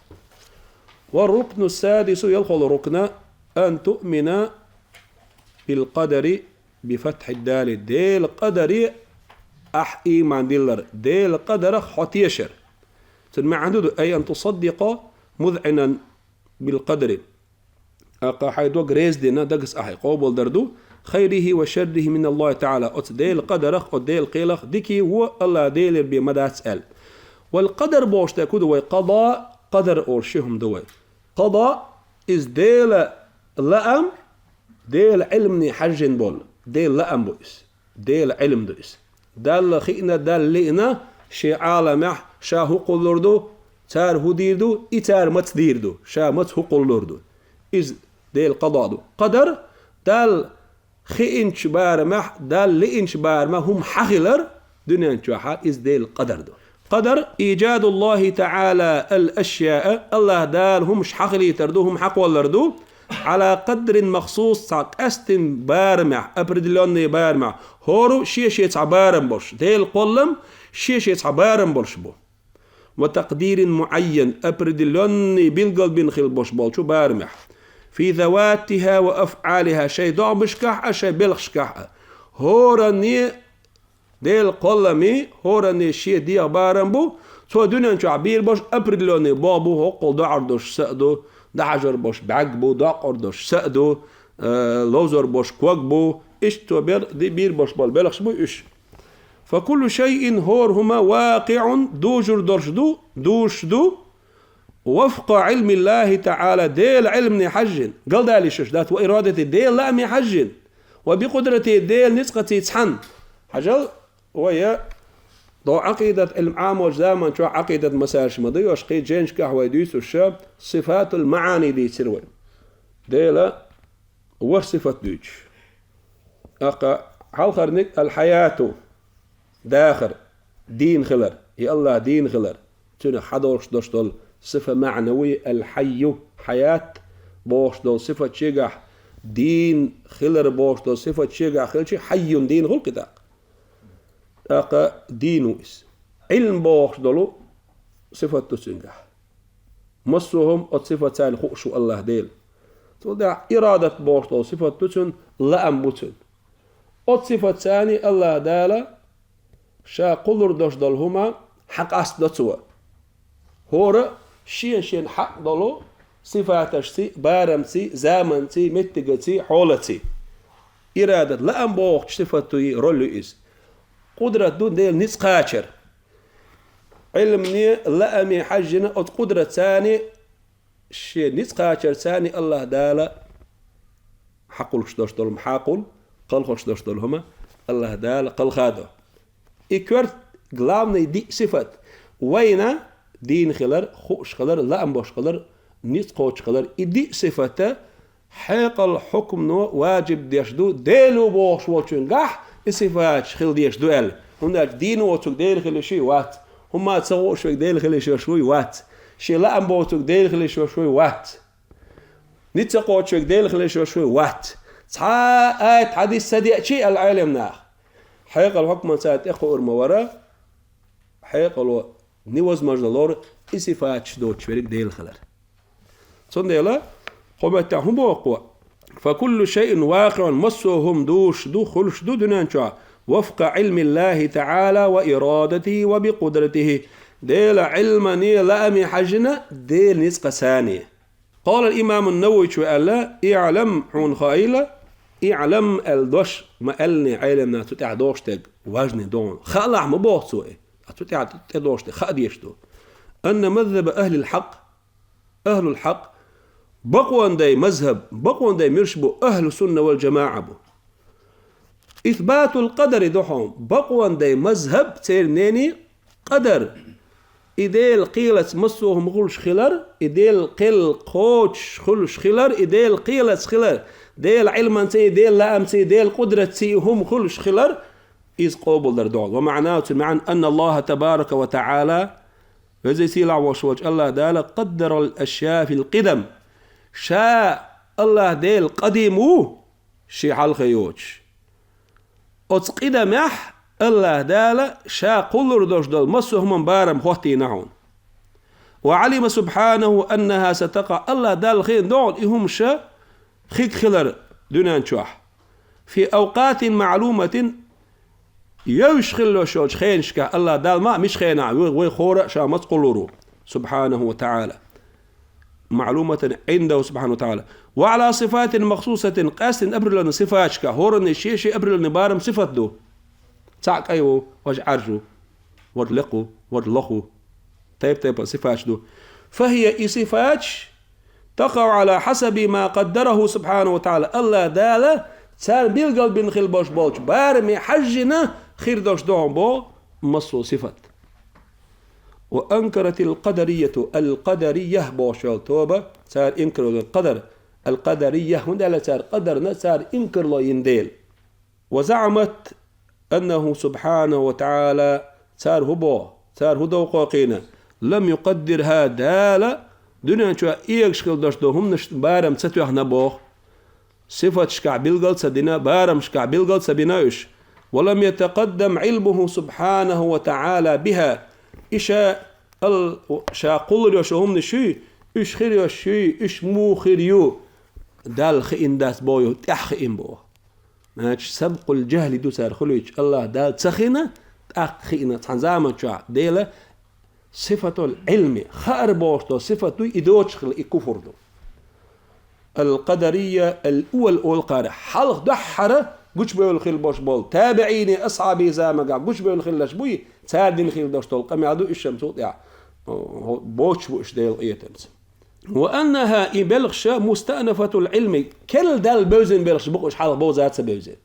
والركن السادس, ялхолгӀа рукна, أن تؤمن بالقدر بفتح الدال, Делан къадаре ахь ийман диллар, Делан къадарах хьо тешар. Цуьнан маьӀна ду, أي أن تصدق مذعنا بالقدر, тӀаккха хьайн дог реза дина, дагца ахь къобалдар ду, خيره وشره من الله تعالى, оцу Делан къадарах, оцу Делан кхелах, дикий, вон АллахӀ Делера бен ма дац аьлла. والقدر бохуш дерг хӀун ду вай? قضاء, قدر олуш ши хӀума ду вай. قضاء, иза Делан лаам, Делан Ӏилмане хьаьжжина болу, Делан лаам бу иза, Делан Ӏилма ду иза. Далла хиъна, Далла лиъна, шен Ӏаламехь ша хӀун кхуллур ду, цара хӀун дийр ду, и цара маца дийр ду, ша маца хӀун кхуллур ду. Иза Делан къада ду. Къадар, Далла хиъначу барамехь, Далла лиъначу барамехь хӀума хьан хилар дуьнен чохь, иза Делан къадар ду. Къадар, إيجاد الله تعالى الأشياء, АллахӀ Дала хӀумаш хьан хилийтар ду, хӀума хьан кхоллар ду, على قدر مخصوص, цхьа къаьстина барамехь, определённый барамехь, хӀора шен-шен цхьа барам болуш, Делан кхоллам шен-шен цхьа барам болуш бу. وتقدير معين, определённый, билгалбина хила болуш болчу барамехь. في ذواتها وأفعالها, шайн догӀмашкахь а, шайн белхашкахь а. ХӀоранне Делан кхолламе, хӀоранне шен дегӀан барам бу, цо дуьнен чохь бийр болуш определённый богӀ бу, хӀоккхул доӀар долуш са а ду, дӀахьажор болуш бӀаьрг бу, доккхур долуш са а ду, э, ловзор болуш ког бу, иштта цо бер-, ди-, бийр болуш болу белхаш бу уьш. فكل شيء, хӀора хӀума, واقع, дужур долуш ду, дужуш ду, وفق علم الله تعالى, Делан Ӏилмане хьаьжжина, галдалийша дац, وإرادته, Делан лааме хьаьжжина, وبقدرته, Делан ницкъаца цхьаьна. Хьажал, вай, догӀу Ӏакъидат Ӏилма Ӏамочу заман чохь Ӏакъидат масалаш ма ду, йош кхин жайнашкахь вай дуьйцуш, сифатул маӀани дийцира вай. Делан ворхӀ сифат дуьйцуш. ТӀаккха хьалхарниг аль-хьаяту, дахар, дийна хилар, и АллахӀ дийна хилар, цуьнан хьадолуш долуш долу сифа маӀнави аль-хьайю, хьаят бохуш долу сифат шегахь, дийна хилар бохуш долу сифат шегахь хилчи, хьайюн дийна хуьлу кхин тӀаккха. ТӀаккха дийна ву иза. Ӏилм бохуш долу сифат ду цуьнгахь. Массо а хӀума оцу сифатца хууш ву АллахӀ Дела. Цул тӀаьхьа ирадат бохуш долу сифат ду цуьнан, лаам бу цуьнан. Оцу сифатца АллахӀ Дала ша кхуллур долуш долу хӀума хьан къастадо цо. ХӀора шен-шен хьакъ долу сифаташций, барамций, заманций, меттигаций, хьолаций. Ирадат, лаам бохучу сифатуй роль ю иза. Къудрат ду Делан ницкъ кхачар. Ӏилмане, лааме хьаьжжина оцу къудратца, шен ницкъ кхачарца АллахӀ Дала хьакхулуш долуш долу хӀума хьакхул, кхалхош долуш долу хӀума АллахӀ Дала кхалхадо. И коьрта главный диъ сифат. Вайна дийна хилар, хууш хилар, лаам болуш хилар, ницкъ кхочуш хилар. И диъ сифата хьекъал хьукмано ваджиб деш ду, Дела ву бохуш волчуьнгахь и сифаташ хила дезаш ду аьлла. ХӀунда аьлча дийна воцург Дела хила йиш вац. ХӀумма ца хууш верг Дела хила йиш йолуш вуй? Вац. Шен лаам боцург Дела хила йиш йолуш вуй? Вац. Ницкъ ца кхочуш верг Дела хила йиш йолуш вуй? Вац. Цхьа а аят, хьадис ца деачи аьлла Ӏелам наха. Хьекъал хьукманца тӀекхуур ма вара, хьекъало невозможно лору и сифаташ доцуш верг Дела хилар. Цундела кху меттехь хӀун боху кхо? فكل شيء واقع, массо а хӀума дужуш ду, хуьлуш ду дуьнен чохь, وفق علم الله تعالى وإرادته وبقدرته. Делан Ӏилмане, лааме хьаьжжина, Делан ницкъаца. قال الإمام النووي, цо аьлла: اعلم, хьуна хаийла, اعلم аьлла дош ма аьллане Ӏелам наха цу тӀехь дохуш дерг важный ду хьуна. Хаалахь ма боху цо и, а цу тӀехь тӀедохуш дерг хаа дезаш ду. أن مذهب أهل الحق, ахьлул хьакъ, бакъонан дай мазхӀаб, бакъонан дай муьлш бу, ахьлу сунна вал джамаӀа бу. Исбатул къадари ду хьуна, бакъонан дай мазхӀаб церан мнение, къадар, и Делан кхелаца массо а хӀума хуьлуш хилар, и Делан кхел кхочуш хуьлуш хилар, и Делан кхелаца хилар, Делан Ӏилманций, Делан лаамций, Делан къудратций хӀума хуьлуш хилар, иза къобалдар догӀу. ومعناه, цуьнан маьӀна, أن الله تبارك وتعالى, веза-сийлахь волуш Аллахь Дала قدر الأشياء في القدم. Ша, Аллахь Дела, къадим ву, шен хьалхе йоцуш. Оцу къидамехь Аллахь Дала ша кхуллур долуш долу массо а хӀуманан барам хӀоттийна хьуна. وعلم سبحانه أنها ستقع. Аллахь Далла хиъна догӀу и хӀума ша хиг хилар дуьнен чохь. في أوقات معلومة, йовзаш хилла йолчу хенашкахь, Аллахь Далла ма миш хенахь, вай, вай хӀора а ша маца кхуллур ву, سبحانه وتعالى. معلومة عنده سبحانه وتعالى. وعلى صفات مخصوصة, къаьстина определённый сифаташкахь, хӀоранна шен-шен определённый барам, сифат ду. Цхьаъ кӀай ву, важа Ӏаьржа ву, важа лекха ву, важа лоха ву. Тайп-тайпана сифаташ ду. فهي, и сифаташ, تقع على حسب ما قدره سبحانه وتعالى. Аллахь Дала царна билгалбина хилла болуш болчу бараме хьаьжжина хир долуш ду хьуна боху массо а сифат. وأنكرت القدرية, القدرية бохуш йолу тоба, цара инкарло йина къадар, القدرية, хӀунда аьлча цара къадарна цара инкарло йина дела. وزعمت أنه سبحانه وتعالى, цара хӀун боху, цара хӀун довкхо кхийна, لم يقدرها, Дала дуьнен чохь эгаш хилла долуш долу хӀуманаш барам ца тоьхна боху. Сифаташкахь билгал а ца дина, барамашкахь билгал а ца бина уьш. ولم يتقدم علمه سبحانه وتعالى بها. И ша ал-, ша кхуллур йолуш йолу хӀуманаш юй, уьш хир йолуш юй, уьш муха хир ю, Далла хиъна дац боху, тӀаьхьа хиъна боху. Значит, سبق الجهل ду цара хуьлуьйтуш, Аллахь Дала ца хиъна, тӀаккха хиъна цхьана заман чохь. Дела сифатул Ӏилми, хаар бохуш долу сифат дуй, и доцуш хилла, и куфр ду. القدرية الأول, олу кхара, хьалха дуьххьара гучубевлла хилла болуш болу, табиӀинийн, асхьабийн заманахь гучубевлла хилларш буй, цара дина хилла долуш долу къамел ду, уьш-м цул тӀаьхьа, о, боцуш бу уьш Делан къинхетамца. وأنها, и белхаш, مستأنفة العلم, керла даьлла бевзина белхаш бу-кх уьш, хьалха бовза ца бевзина.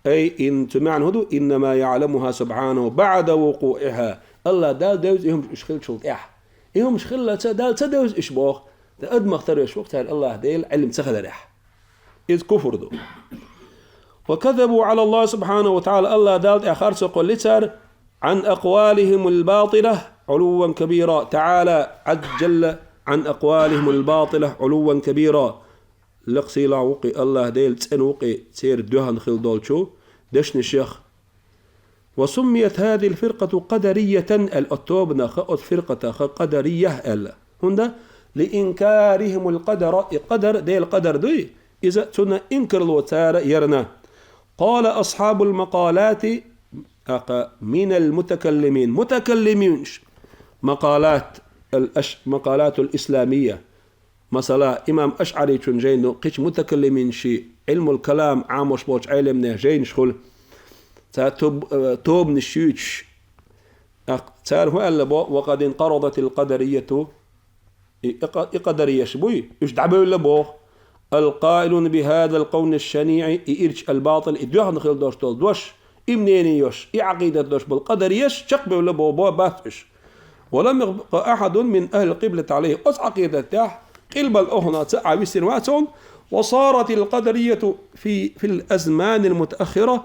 أي إن, цу маьӀна хӀун ду? إنما يعلمها سبحانه بعد وقوعها. Аллахь Дала девза и хӀумаш уьш хиллачул тӀаьхьа. И хӀумаш хиллалца Дала ца девза уьш боху. Ткъа адамах тара йиш бу-кх цара Аллахь Делан Ӏилма ца хиларехь. Иза куфр ду. وكذبوا على الله سبحانه وتعالى, Аллахь Далла тӀехь харцо кхолли цара, عن أقوالهم الباطلة علوا كبيرا. تعالى عز وجل عن أقوالهم الباطلة علوا كبيرا. Лекха сийлахь ву-кх и Аллахь Дела, цӀена ву-кх и церан доьхна хилла долчу дешнашех. وسميت هذه الفرقة قدرية, аьлла, оцу тобанах, оцу фиркъатах къадарийя аьлла. ХӀунда? لإنكارهم القدر, и къадар, Делан къадар дуй, иза цунна инкарло цара ярна. قال أصحاب المقالات, тӀаккха, من المتكلمين, мутакаллиминаш, макъалат, ал-аш-, макъалатул исламия. Масала, имам АшӀаричун жайна ду, кхечу мутакаллиминийн, Ӏилмул калам Ӏамош болчу Ӏеламнех жайнаш хуьлу. Цара тоб-, э, тобанаш юьйцуш, тӀаккха цара хӀун аьлла боху: وقد انقرضت القدرية, и, и къа-, и къадарияш буй, уьш дӀабевлла боху. القائلون بهذا القول الشنيع, и ирча, الباطل, и доьхна хилла долуш долу дош, и мнение йолуш, и Ӏакъидат долуш болу къадарияш чекхбевлла боху, бо-, бац уьш. ولم يبق أحد من أهل القبلة عليه. Оцу Ӏакъидатехь къилбала охӀла ца а висина вац хьуна. وصارت القدرية في، في الأزمان المتأخرة.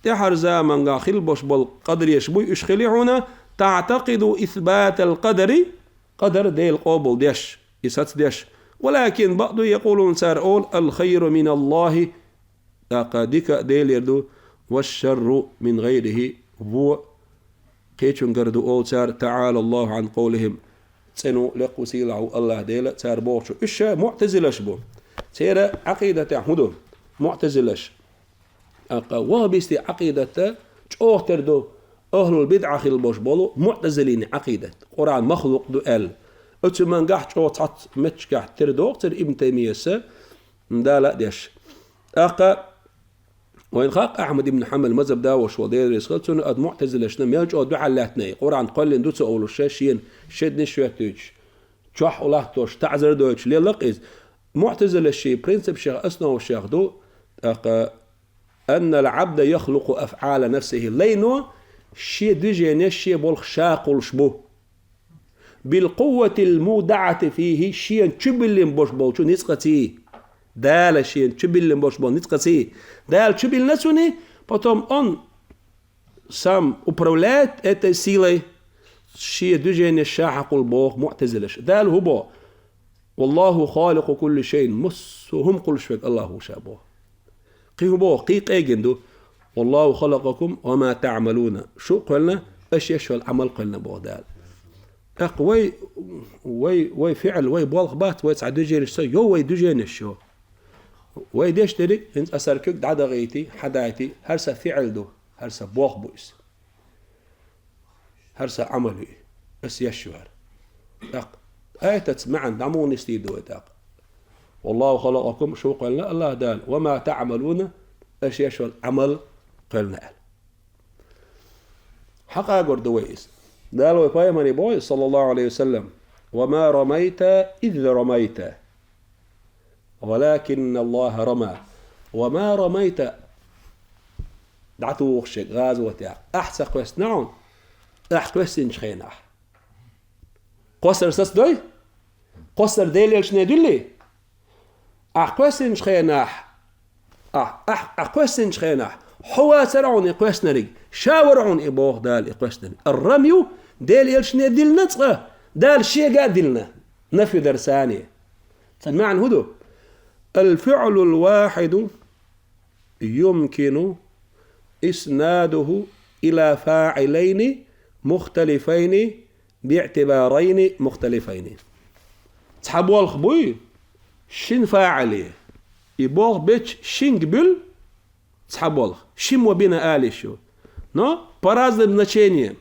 ТӀаьхьара заманахь хилла болуш болу къадарияш буй, уьш хили хьуна, تعتقد إثبات القدر, къадар Дела къобал деш, и сацдеш. ولكن, бакъду, يقولون, цара олу: الخير من الله, тӀаккха дика Делера ду, والشر من غيره, вон кхечуьнгара ду, олу цара, تعالى الله عن قولهم. ЦӀена ву, лекха ву, сийлахь ву Аллахь Дела цара бохучу. Уьш ша муътазилаш бу. Церан Ӏакъидатехь хӀун ду? Муътазилаш. ТӀаккха ваххабистийн Ӏакъидат чӀогӀа тера ду, ахӀлул бидӀа хилла болуш болу муътазилийн Ӏакъидат, Къуръан махлукъ ду аьлла. Оцу мангахь чӀогӀа цхьацца меттигашкахь тера догӀу церан Ибн Таймияс, Дала а деш. ТӀаккха вайна хаьа Ахьмад ибн Хьанбал мазхӀаб да волуш волу, Дела реза хуьлда цунна, оцу муътазилашна мел чӀогӀа дуьхьал лаьттина, Къуръан кхоьллина ду ца олуш, шен шеднаш хӀоьттуьйтуш, чохь латтош, таӀзар дойтуш лелла-кх иза. Муътазилашийн принципашех, основашех ду, тӀаккха: أن العبد يخلق أفعال نفسه. Лайно шен движенеш шен болх ша кхуллуш бу. بالقوة المودعة فيه, шена чу биллина болуш болчу ницкъаций. Дала шена чу биллина болуш болу ницкъаций. Дала чу биллина цуьнан, потом он сам управляет этой силой, шен движение ша хьакхуллу боху муътазилаш. Дала хӀун боху? «Валлаху халикъу кулли шайин», массо а хӀума кхуллуш верг Аллах ву ша боху. Кхин хӀун боху? Кхин къегина ду: «Валлаху халакъакум ва ма таъмалуна». Шу а кхоьллина, аша еш йолу Ӏамал а кхоьллина боху Дала. ТӀаккха вай, вай, вай фиъл, вай болх бац, вай цхьа движенеш ца йо, вай движенеш йо. Вай деш дерриг, хӀинца аса куьг дӀадахийти, хьадайти, хӀара сан фиъл ду, хӀара сан болх бу иза. ХӀара сан Ӏамал ю и. Аса еш ю хӀара. ТӀаккха аятаца маьӀна дӀа муха нисдийр ду вай тӀаккха? «Валлаху халакъакум», шу кхоьллина Аллах Дала, «ва ма таъмалуна», аша еш йолу Ӏамал кхоьллина аьлла. Хьакъагор ду вай иза. Дала вай пайхамаре боху, саллаллаху алейхи ва саллям: «Ва ма рамайта из рамайта, валакинна Аллаха рама». «Ва ма рамайта», дӀатухуш шег гӀазотехь, ахь ца кхоьссина хьуна, ахь кхоьссинчу хенахь. Кхоссар сацадой? Кхоссар Делан элчане дуьллий? Ахь кхоьссинчу хенахь, ахь, ахь, ахь кхоьссинчу хенахь, хьо вацара хьуна и кхоьссинарг, ша вара хьуна и боху Дала и кхоьссинарг. Ар-рамю Делан элчане диллина цкъа, Дала шега а диллина. Нафи дара царна. Цан маьӀна хӀун ду? «Ал-фиълул вахьиду юмкину иснадуху ила фаъилайни мухталифайни биътибарайни мухталифайни». Цхьа болх буй, шина фаъиле. И болх бечу шинга буьллу цхьа болх. Шимма бина ала йиш ю. Но по разным значениям.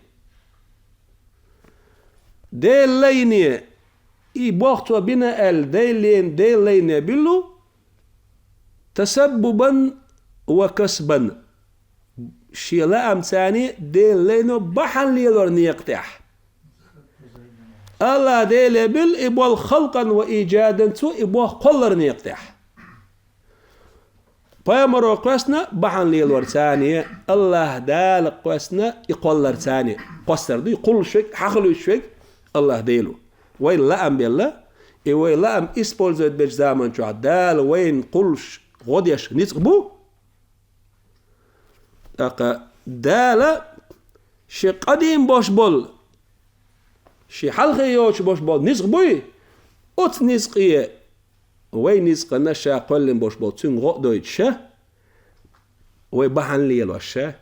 Делан лайне, и болх цо бина аьлла, Делан лен-, Делан лайне буьллу, тасаббубан ва касбан. Шен лаамца, Делан лайно бахьана лелор некъа тӀехь. Аллах Деле буьллу и болх халкъан ва иджадан, цо и болх кхоллар некъа тӀехь. Пайхамаро кхоьссина бахьана лелор царна, Аллах Дала кхоьссина и кхоллар царна. Кхоссар ду и кхуллуш верг, хьахалуьйтуш верг Аллах Дела ву. Вай лаам белла, и вай лаам использовать бечу заман чохь Дала вайна кхуллуш гӀо деш ницкъ бу. ТӀаккха Дала шен къадим бош болу, шен хьалхе йоцуш бош болу ницкъ буй, оцу ницкъе вай ницкъана ша кхоьллина бош болу цуьнга гӀо а дойтуш ша, вай бахьана лелош ша,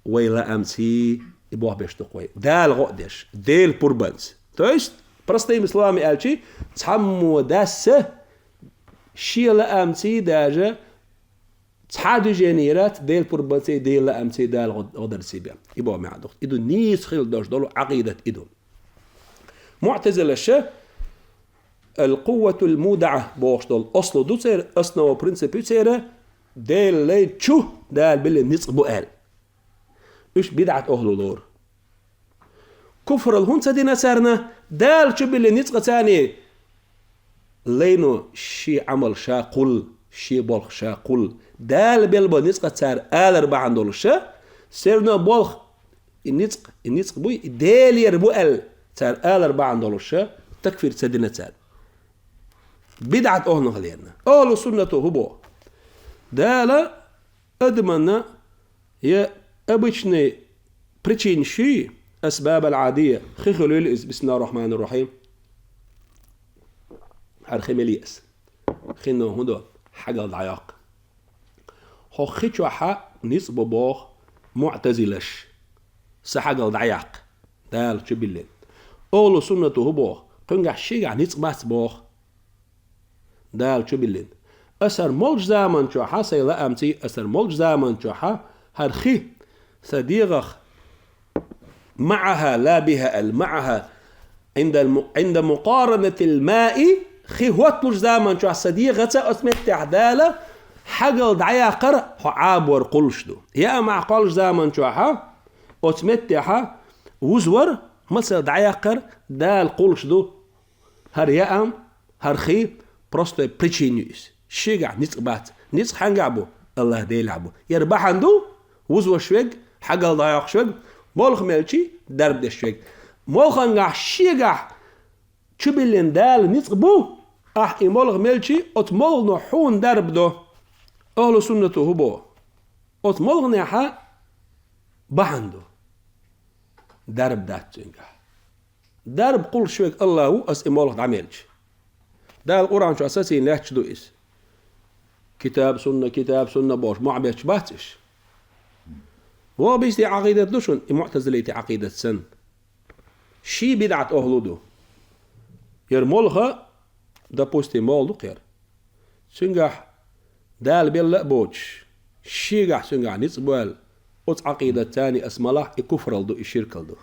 вай лаамций и болх беш ду-кх вай. Дала гӀо а деш, Делан пурбанца. То есть, простыми словами аьлчи, цхьаммо дас а шен лаамций даже цхьа а движени яц, Делан пурбанций, Делан лаамций Дала гӀо-, гӀо дарций бен. И боху маьӀна ду-кх. И ду нийса хила дош долу Ӏакъидат и ду. Муътазилаша ал-къувватул мудаӀа бохуш долу аслу ду церан, основа, принцип ю церан, Делан лайн чу Дала биллина ницкъ бу аьлла. Уьш бидӀат охьлу лору. Куфралла хӀунда ца дина царна, Дала чу биллина ницкъаца царна? Лайно шен Ӏамал ша кхуллу, шен болх ша кхуллу. Дала белла болу ницкъаца цара алар бахьана долуш ша, серно болх, и ницкъ, и ницкъ буй, и Делера бу аьлла, цара алар бахьана долуш ша, такфир ца дина царна. БидӀат охьнах лерна. Ахьлу суннато хӀун боху? Дала адаманна я обычный причина шуьй, асбаб аль-Ӏадия, хи хуьлийла иза, бисмиллахир-рахманир-рахим. ХӀара хи мила еза. Хино хӀун до? Хьагал дӀайоккху. ХӀокху хи чохьа ницкъ бу боху муътазилаш. Сан хьагал дӀаяккха. Дала чу биллина. Ахьлу суннато хӀун боху? Кхуьнгахь шегахь ницкъ бац боху. Дала чу биллина. Аса хӀара молчу заман чохьа, сайн лаамций, аса хӀара молчу заман чохьа, хӀара хи сан дегӀах, маӀаха, ла биха аьлла, маӀаха, Ӏинда му-, Ӏинда мукъаранатил маи, хи хӀотталучу заман чохь сан дегӀаца оцу меттехь Дала хьагал дӀаяккхар хьо Ӏабор кхуллуш ду. Яа маьӀ кхоллучу заман чохьа, оцу меттехьа вузвар, мацалла дӀаяккхар Дала кхуллуш ду. ХӀара яам, хӀара хи простой причина ю иза. Шегахь ницкъ бац. Ницкъ хьаьнгахь бу? Аллах Делехь бу. Яра бахьана ду, вузваш верг, хьагал дӀайоккхуш верг, молха мелчи дарба деш верг. Молхангахь шегахь чу биллина Дала ницкъ бу, Ахь и молха мелчи, оцу молхано хьуна дарба до. Ахьлу суннато хӀун боху? Оцу молханехьа бахьана ду. Дарба дац цуьнгахь. Дарба кхуллуш верг АллахӀ ву, ас и молха дӀамелча. Дала Къуръан чохь сацийна лаьтташ ду иза. Китаб, сунна, китаб, сунна бохуш, мохь бетташ бац иш. Ваххабистийн Ӏакъидат ду шуна, и муӀтазилитийн Ӏакъидат санна. Ши бидӀат охьлу ду. Яра молха, допустим, молха ду кхера. Цуьнгахь Дала белла а боцуш, шегахь цуьнгахь ницкъ бу аьлла, оцу Ӏакъидат царний ас малахь и куфрал ду, и ширкал ду.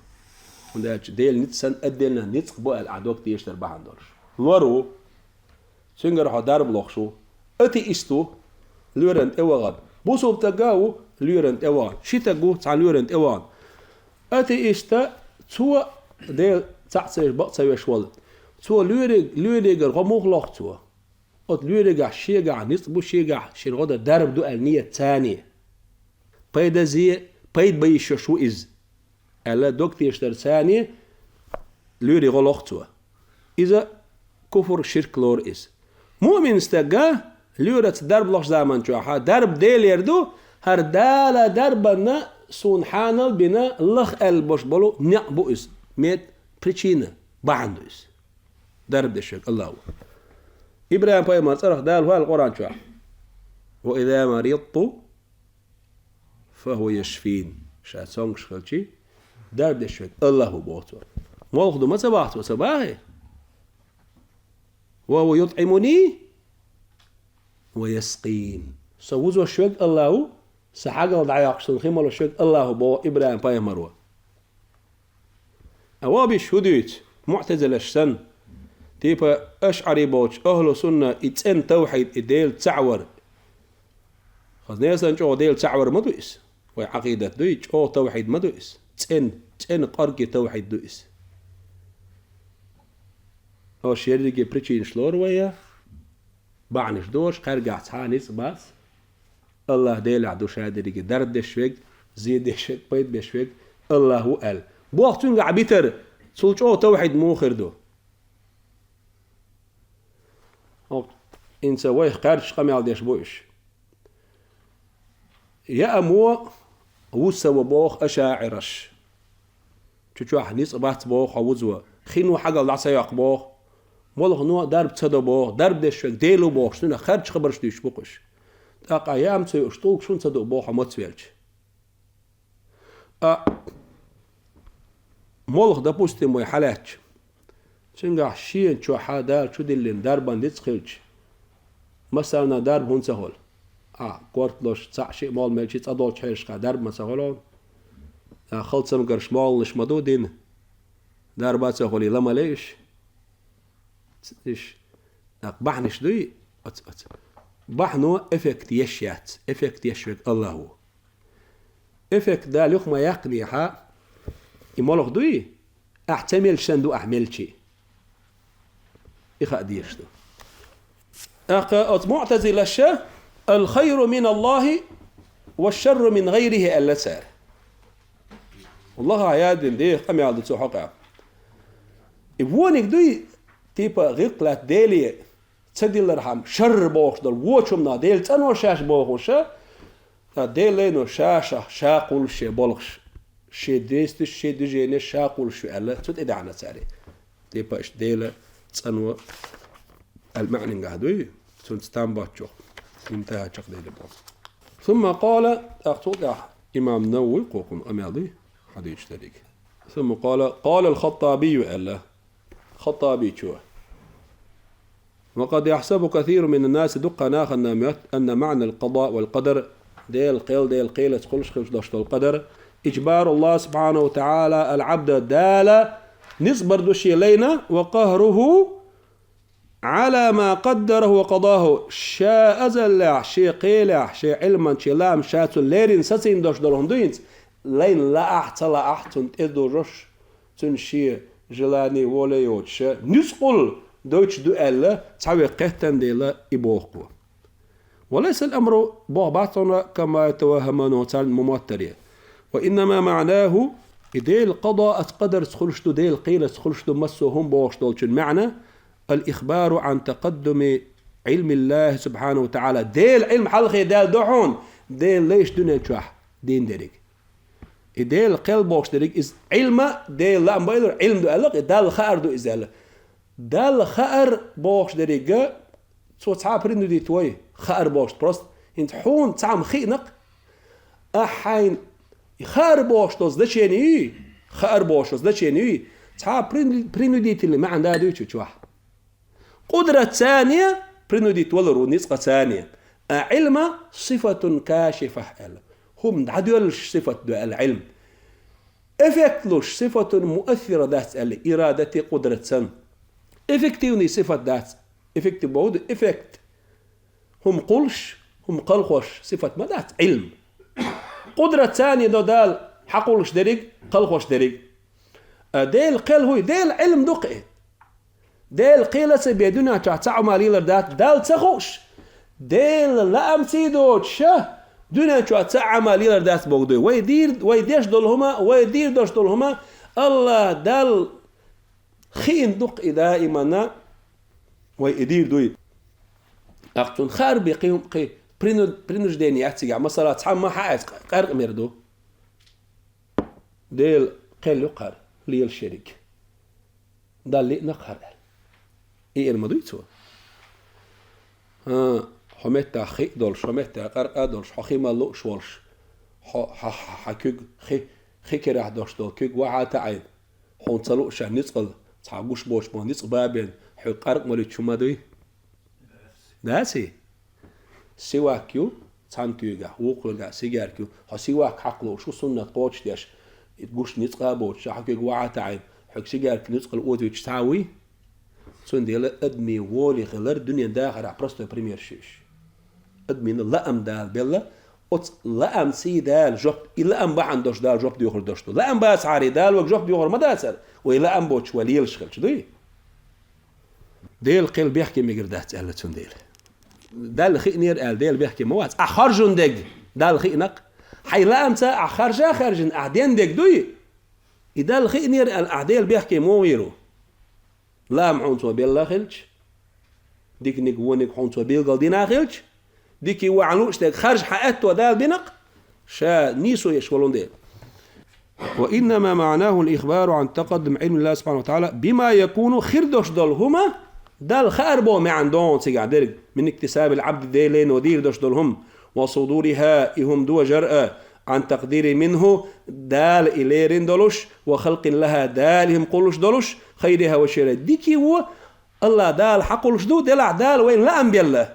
ХӀунда аьлча Делан ницкъ санна, отдельно ницкъ бу аьлла, ахь дог тешар бахьана долуш. Лор ву, цуьнгара хьо дарба лохуш ву. Атеист ву, лоьран тӀе вахана. Бусулба стаг а ву, лоьран тӀе вахана. Ши стаг ву, цхьана лоьран тӀе вахана. Атеиста цо Дела цхьаъ ца веш, бакъ ца веш волу. Цо лоьриг-, лоьригара гӀо муха лоху цо? Оцу лоьригахь шегахь ницкъ бу, шегахь шена гӀо дан дарба ду аьлла нийят царний. Пайдазе, пайда бан йиш йолуш ву иза аьлла, дог тешар царний лоьриг гӀо лоху цо. Иза куфр, ширк лору иза. Муъмин стага лоьраца дарба лохуш заман чохьа, дарба Делера ду, хӀара Дала дарбанна суна хьанал бина лаха аьлла бош болу некъ бу иза. Мет, причина, бахьана ду иза. Дарба деш верг АллахӀ ву. ИбрахӀим пайхамар цӀарах Дала хӀалла Къуръан чохь: «Ва иза маридту фа хӀува яшфин». Ша цомгуш хилчи, дарба деш верг АллахӀ ву боху цо. Молха ду ма ца баху цо, ца бахий? «Ва хӀува ютӀимуни ва яскин». Со вузош верг АллахӀ ву, сан хьагал дӀайоккхуш, сан хи молуш верг АллахӀ ву боху ИбрахӀим пайхамаро. А ваххабиш хӀун дуьйцу? МуӀтазилаш санна, типа ашъари болчу, ахьлу сунна, и цӀена тавхьид, и Дела цхьаъ вар. Хаза несан чӀогӀа Дела цхьаъ вар ма ду иза. Вай Ӏакъидат дуй, чӀогӀа тавхьид ма ду иза. ЦӀена, цӀена кӀорге тавхьид ду иза. Ош ерриге причинаш лору вай, я? Бахьанаш дош, кхаьргахь цхьа а ницкъ бац. АллахӀ Делехь ду ша дерриге дарба деш верг, зе деш верг, пайда беш верг АллахӀ ву аьлла. Боху цуьнгахь битар, цул чӀогӀа тавхьид муха хир ду? ХӀокху, хӀинца вайх кхаьрдаш къамел деш бу уьш. Яамо ву ца во боху ашаӀираш. Чу чохь ницкъ бац боху хьо вузо. Хино хьагал дӀа ца йоккху боху. Молхано дарба ца до боху. Дарба деш верг Дела ву бохуш, цунах кхаьрдаш хабарш дуьйцуш бу-кх уьш. ТӀаккха яам ца юуш, тӀулгаш хӀунда ца ду боху хьо маца велча? А молха, допустим, вай хьалаьттача, цуьнгахь шена чохьа Дала чудиллина дарбан ницкъ хилча, массарна дарба хӀунда ца хуьлу? А, корта лош, цхьаъ шиъ молла мелчи цӀа долчу хьерашкахь дарба ма ца хуьлу? А, халцамгарш молланаш ма ду дина? Дарба а ца хуьлий, ла ма ле иш? Иш, тӀаккха бахьанаш дуй? Оц, оц. Бахьано эффект еш яц, эффект еш верг АллахӀ ву. Эффект Дала юха ма яьккхинехьа, и молха дуй? Ахь ца мелча санна ду ахь мелчи. И хаа дезаш ду. ТӀаккха оцу муӀтазилаша: «Ал-хайру мин Аллахи ва шарру мин гайрихи», аьлла цара. Аллаха яздина деха къамел ду цу хьокъехь. И вониг дуй, типа, гӀиллакх лаьтта Деле ца диллархьама, шарр бохуш долу, вочу хӀуманах Дела цӀано шаьш бохуша, ткъа Дела лайно ша-ша, ша кхуллуш шен болхаш, шен действиеш, шен движениеш ша кхуллуш ю аьлла, цу тӀе даьхьна цара. Типа, иштта Дела цӀано аьлла маьӀнингахь дуй, цунца там боцчух, интахьа чекхдели боху. Сумма къала, тӀаккха цул тӀаьхьа имам Навави кхокхуна къамел дуй, хьадийчу дерриг. Сумма къала, къала ал-Хаттабийю аьлла, Хаттабичо. وقد يحسب كثير من الناس، дуккха нахана моьтту, أن معنى القضاء والقدر، Делан кхел, Делан кхелаца кхуллуш хилча долуш долу къадар, إجبار الله سبحانه وتعالى العبد، Дала ницкъ бар ду шен лайна, وقهره على ما قدره وقضاه، ша азаллехь, шен кхелехь, шен Ӏилманче лаам ша цунна леррина сацийна долуш долу хӀума ду хӀинца, лайна лаахь, ца лаахь, цунна тӀе дожош, цуьнан шен желание, воля йоцуша, нуьцкъала дойтуш ду аьлла, цхьа векх кхеттан дела и боху. وليس الأمر، боху бац хьуна, كما يتوهمونه، царна ма моттаре. وإنما معناه، и Делан къадоаца къадарца хуьлуш ду, Делан кхелаца хуьлуш ду массо а хӀума бохуш долчун маьӀна, الإخبار عن تقدم علم الله سبحانه وتعالى. Делан Ӏилма хьалхе даьлла ду хьуна, Делан лайш дуьнен чохь дина дерриг. И Делан кхел бохуш дерриг, иза Ӏилма, Делан лаам баьллар Ӏилма ду аьлла, и Далла хаар ду иза аьлла. Далла хаар бохуш деррига, цо цхьа а принудить вой, хаар бохуш, просто хӀинца хьуна цхьамма хиънакх, ахь хьайна хаар бохуш долу значение юй, хаар бохуш долу значение юй, цхьа а прин-, принудительный маьӀна да дуьйцу чохь. Къудратца а принудить валар ву, ницкъаца а. А Ӏилма сифатун кашифа аьлла. ХӀума дӀадоьллуш сифат ду аьлла Ӏилма. Эффект луш сифатун муассира дац аьлла, ирадати къудратца. Эффективный сифат дац. Эффектив боху ду, эффект. ХӀума кхуллуш, хӀума кхалхош сифат ма дац, Ӏилма. Къудратца а до Дала хьакхуллуш дерриг, кхалхош дерриг. А Делан кхел хӀуй, Делан Ӏилма ду кхин. Делан кхел а ца бен дуьнен чохь цхьа а Ӏамал лелар дац, Далла ца хууш. Делан лаамца а доцуш, дуьнен чохь цхьа а Ӏамал лелар дац боху дуй. Вай дийр-, вай деш долу хӀума, вай дийр долуш долу хӀума, АллахӀ Далла хиъна ду-кх и даиманна, вай и дийр дуй. ТӀаккха цунна хаар бен кхин, кхин прину-, принуждение яц цигахь. Масала, цхьамма хьаэца къа-, къаьркъа мер ду. Делан кхел ю-кх хӀара, лела шериг. Далла лиъна-кх хӀара аьлла. И эр ма дуй цо? ХӀан, хьо меттахь хи а долуш, хьо меттахь къаьркъа а долуш, хьо хи мала лууш волуш, хьо, хьан, хьан, хьан куьг хи, хи кирахь долуш долу куьг вахьа а таӀийна, хьуна ца лууш ницкъала, цхьа гуш боцуш болу ницкъ бан бен, хьоьга къаьркъа молуьйтуш хӀума ма дуй? Дац и? Сивак ю цхьана куьйгахь, вукху куьйгахь сигарка ю. Хьо сивак хьакха лууш ву, суннат кхочушдеш, и гуш ницкъа а боцуш, хьан куьг вахьа а таӀийна, хьоьга сигарка ницкъала озуьйтуш цхьа а вуй? Цундела адамийн воле хилар дуьнен дахарехь простой пример шу уьш. Адамийн лаам Дала белла, оцу лаамца Дала жоп, и лаам бахьана долуш Дала жоп доьхур долуш ду. Лаам бацахьара, Дала вайга жоп доьхур ма дацара, вай лаам боцуш вай лелаш хилча, дуй? Делан кхел бехке мегар дац аьлла цундела. Далла хиънера аьлла, Дела бехке ма вац. Ахь харжун дерг Далла хиъна-кх. Хьайн лаамца ахь харжа а хаьржина, ахь ден дерг дуй? И Далла хиънера аьлла, ахь Дела бехке ма вийр ву. Лаам хьуна цо белла хилча, диканиг, вониг хьуна цо билгал дина хилча, дикий вон хьан лууш дерг харжа хьан аьтто Дала бина-кх, ша нийсо еш волун дела. وإنما معناه الإخبار عن تقدم علم الله سبحانه وتعالى بما يكون, хир долуш долу хӀума Далла хаар боху маьӀна догӀу цигахь дерг, من اكتساب العبد, Делан лайно дийр долуш долу хӀума, وصدورها, и хӀума дожар а, عن تقدير منه, Дала и лерина долуш, وخلق لها, Дала и хӀума кхуллуш долуш, خيرها وشرها, дикий вон, АллахӀ Дала хьакхуллуш ду, делахь Дала вайна лаам белла.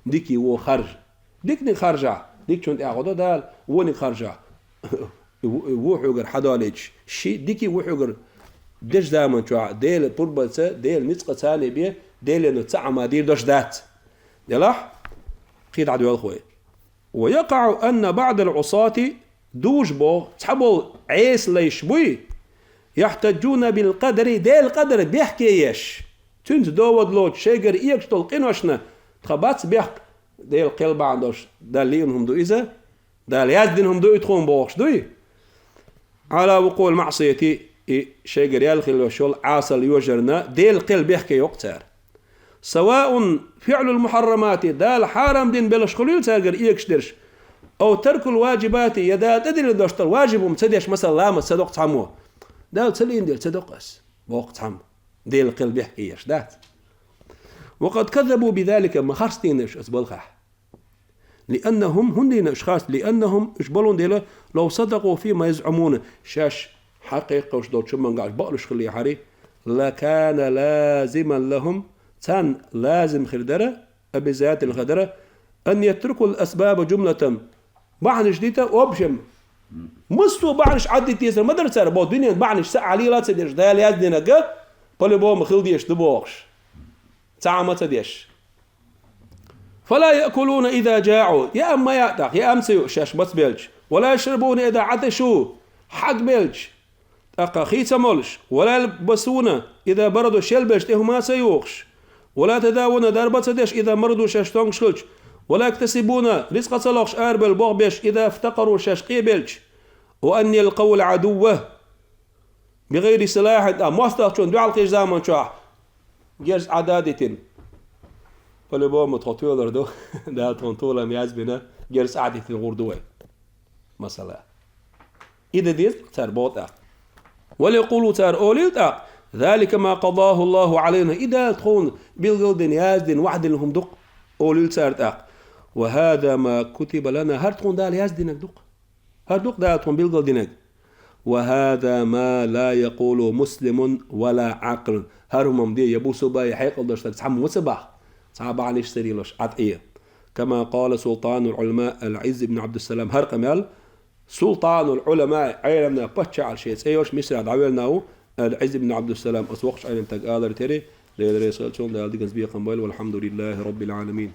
Дикий вон харжа. Диканиг харжахь, дикачунна тӀехь гӀо до Дала, вониг харжахь, и ву-, и вон хьоьгара хьадолуьйтуш. Ши дикий вон хьоьгара дечу заман чохь Делан пурбанца, Делан ницкъаца а бен, Делано цхьа а Ӏамал дийр долуш дац. Делахь, кхин дӀадоьлху вай. ويقع أن بعض العصاة, дужа боху, цхьаболу Ӏесалайш буй, يحتجون بالقدر, Делан къадар бехке еш, цуьнца довад лоцуш шайгара эгаш долу къиношна, тхан бац бехк, Делан кхел бахьана долуш, Далла лиъна хӀума ду иза, Дала яздина хӀума ду и тхуна бохуш дуй? على وقوع المعصية, и шайгара ял хилла йолуш йолу Ӏасал йожарна Делан кхел бехке йо-кх цара. سواء فعل المحرمات, Дала хьарам дина белхаш хуьлийла цаьргара эгаш дерш, أو ترك الواجبات, я Дала тӀедиллина долуш долу важиб хӀума ца деш, масала, ламаз ца до-кх цхьаммо. Дала ца лиъна дела ца до-кх ас, боху цхьамма. Делан кхел бехке еш дац. وقد كذبوا بذلك, ма харцдина уьш оцу балхахь. لأنهم, хӀунда дина уьш харц, لأنهم, уьш болун дела, لو صدقوا فيما يزعمون, шаьш хьакхайкхош долчу хӀуманга уьш бакълуьйш хиллехьара, لكان لازما لهم, царна лазим хир дара, обязательно хир дара, أن يتركوا الأسباب جملة, бахьанаш дита, в общем, массо а бахьанаш Ӏаддита дезар ма дара цара, бо дуьненан бахьанаш са Ӏалийла а ца деш, Дала яздинарг по-любому хила дезаш ду бохуш, цхьа а ма ца деш. فلا يأكلون إذا جاعوا, яа ма яа тӀаккха, яа ма ца юу шаьш мацбелча, ولا يشربون إذا عطشوا, хьагбелча, тӀаккха хи ца молуш, ولا يلبسون إذا بردوا, шелбелча тӀе хӀума ца юхуш, ولا يتداوون, дарба ца деш, إذا مرضوا, шаьш тоьнгуш хилча, ولا يكتسبون, рицкъа ца лохуш арабевлла болх беш, إذا افتقروا, шаьш къебелча, وأن يلقوا العدو بغير سلاح, тӀаккха мостагӀчунна дуьхьал кхечу заман чохь герз Ӏа дадитина. По-любому тхо тоьлур ду, Дала тхуна толам язбина, герз Ӏа дитина гӀур ду вай. Масала. И де деза цар боху тӀаккха. «وليقولوا», цар олийла тӀаккха: «ذلك ما قضاه الله علينا», и Дала тхуна билгалдина, яздина, ваӀда дина хӀума ду-кх, олийла цар тӀаккха. «وهذا ما كتب لنا», хӀара тхуна Дала яздинарг ду-кх. ХӀара ду-кх Дала тхуна билгалдинарг. «وهذا ما لا يقوله مسلم ولا عاقل». ХӀара хӀума де я бусалба, я хьекъал долуш стаг цхьамма ма ца боху, цхьа а бахьанаш ца лелош, Ӏа тӀе. «كما قال سلطان العلماء العز بن عبد السلام». ХӀара къамел Султанул Ӏуламаи, Ӏеламнах паччахьал шен цӀе йолуш Мисра дӀавелла ву Ал-Ӏизз ибн Ӏабдуссалам, оцу воккхачу Ӏеламстага алар тера, Дела реза хуьлда цунна, Дала диканца бекхам бойла, валхьамдулиллахӀи роббил Ӏаламин.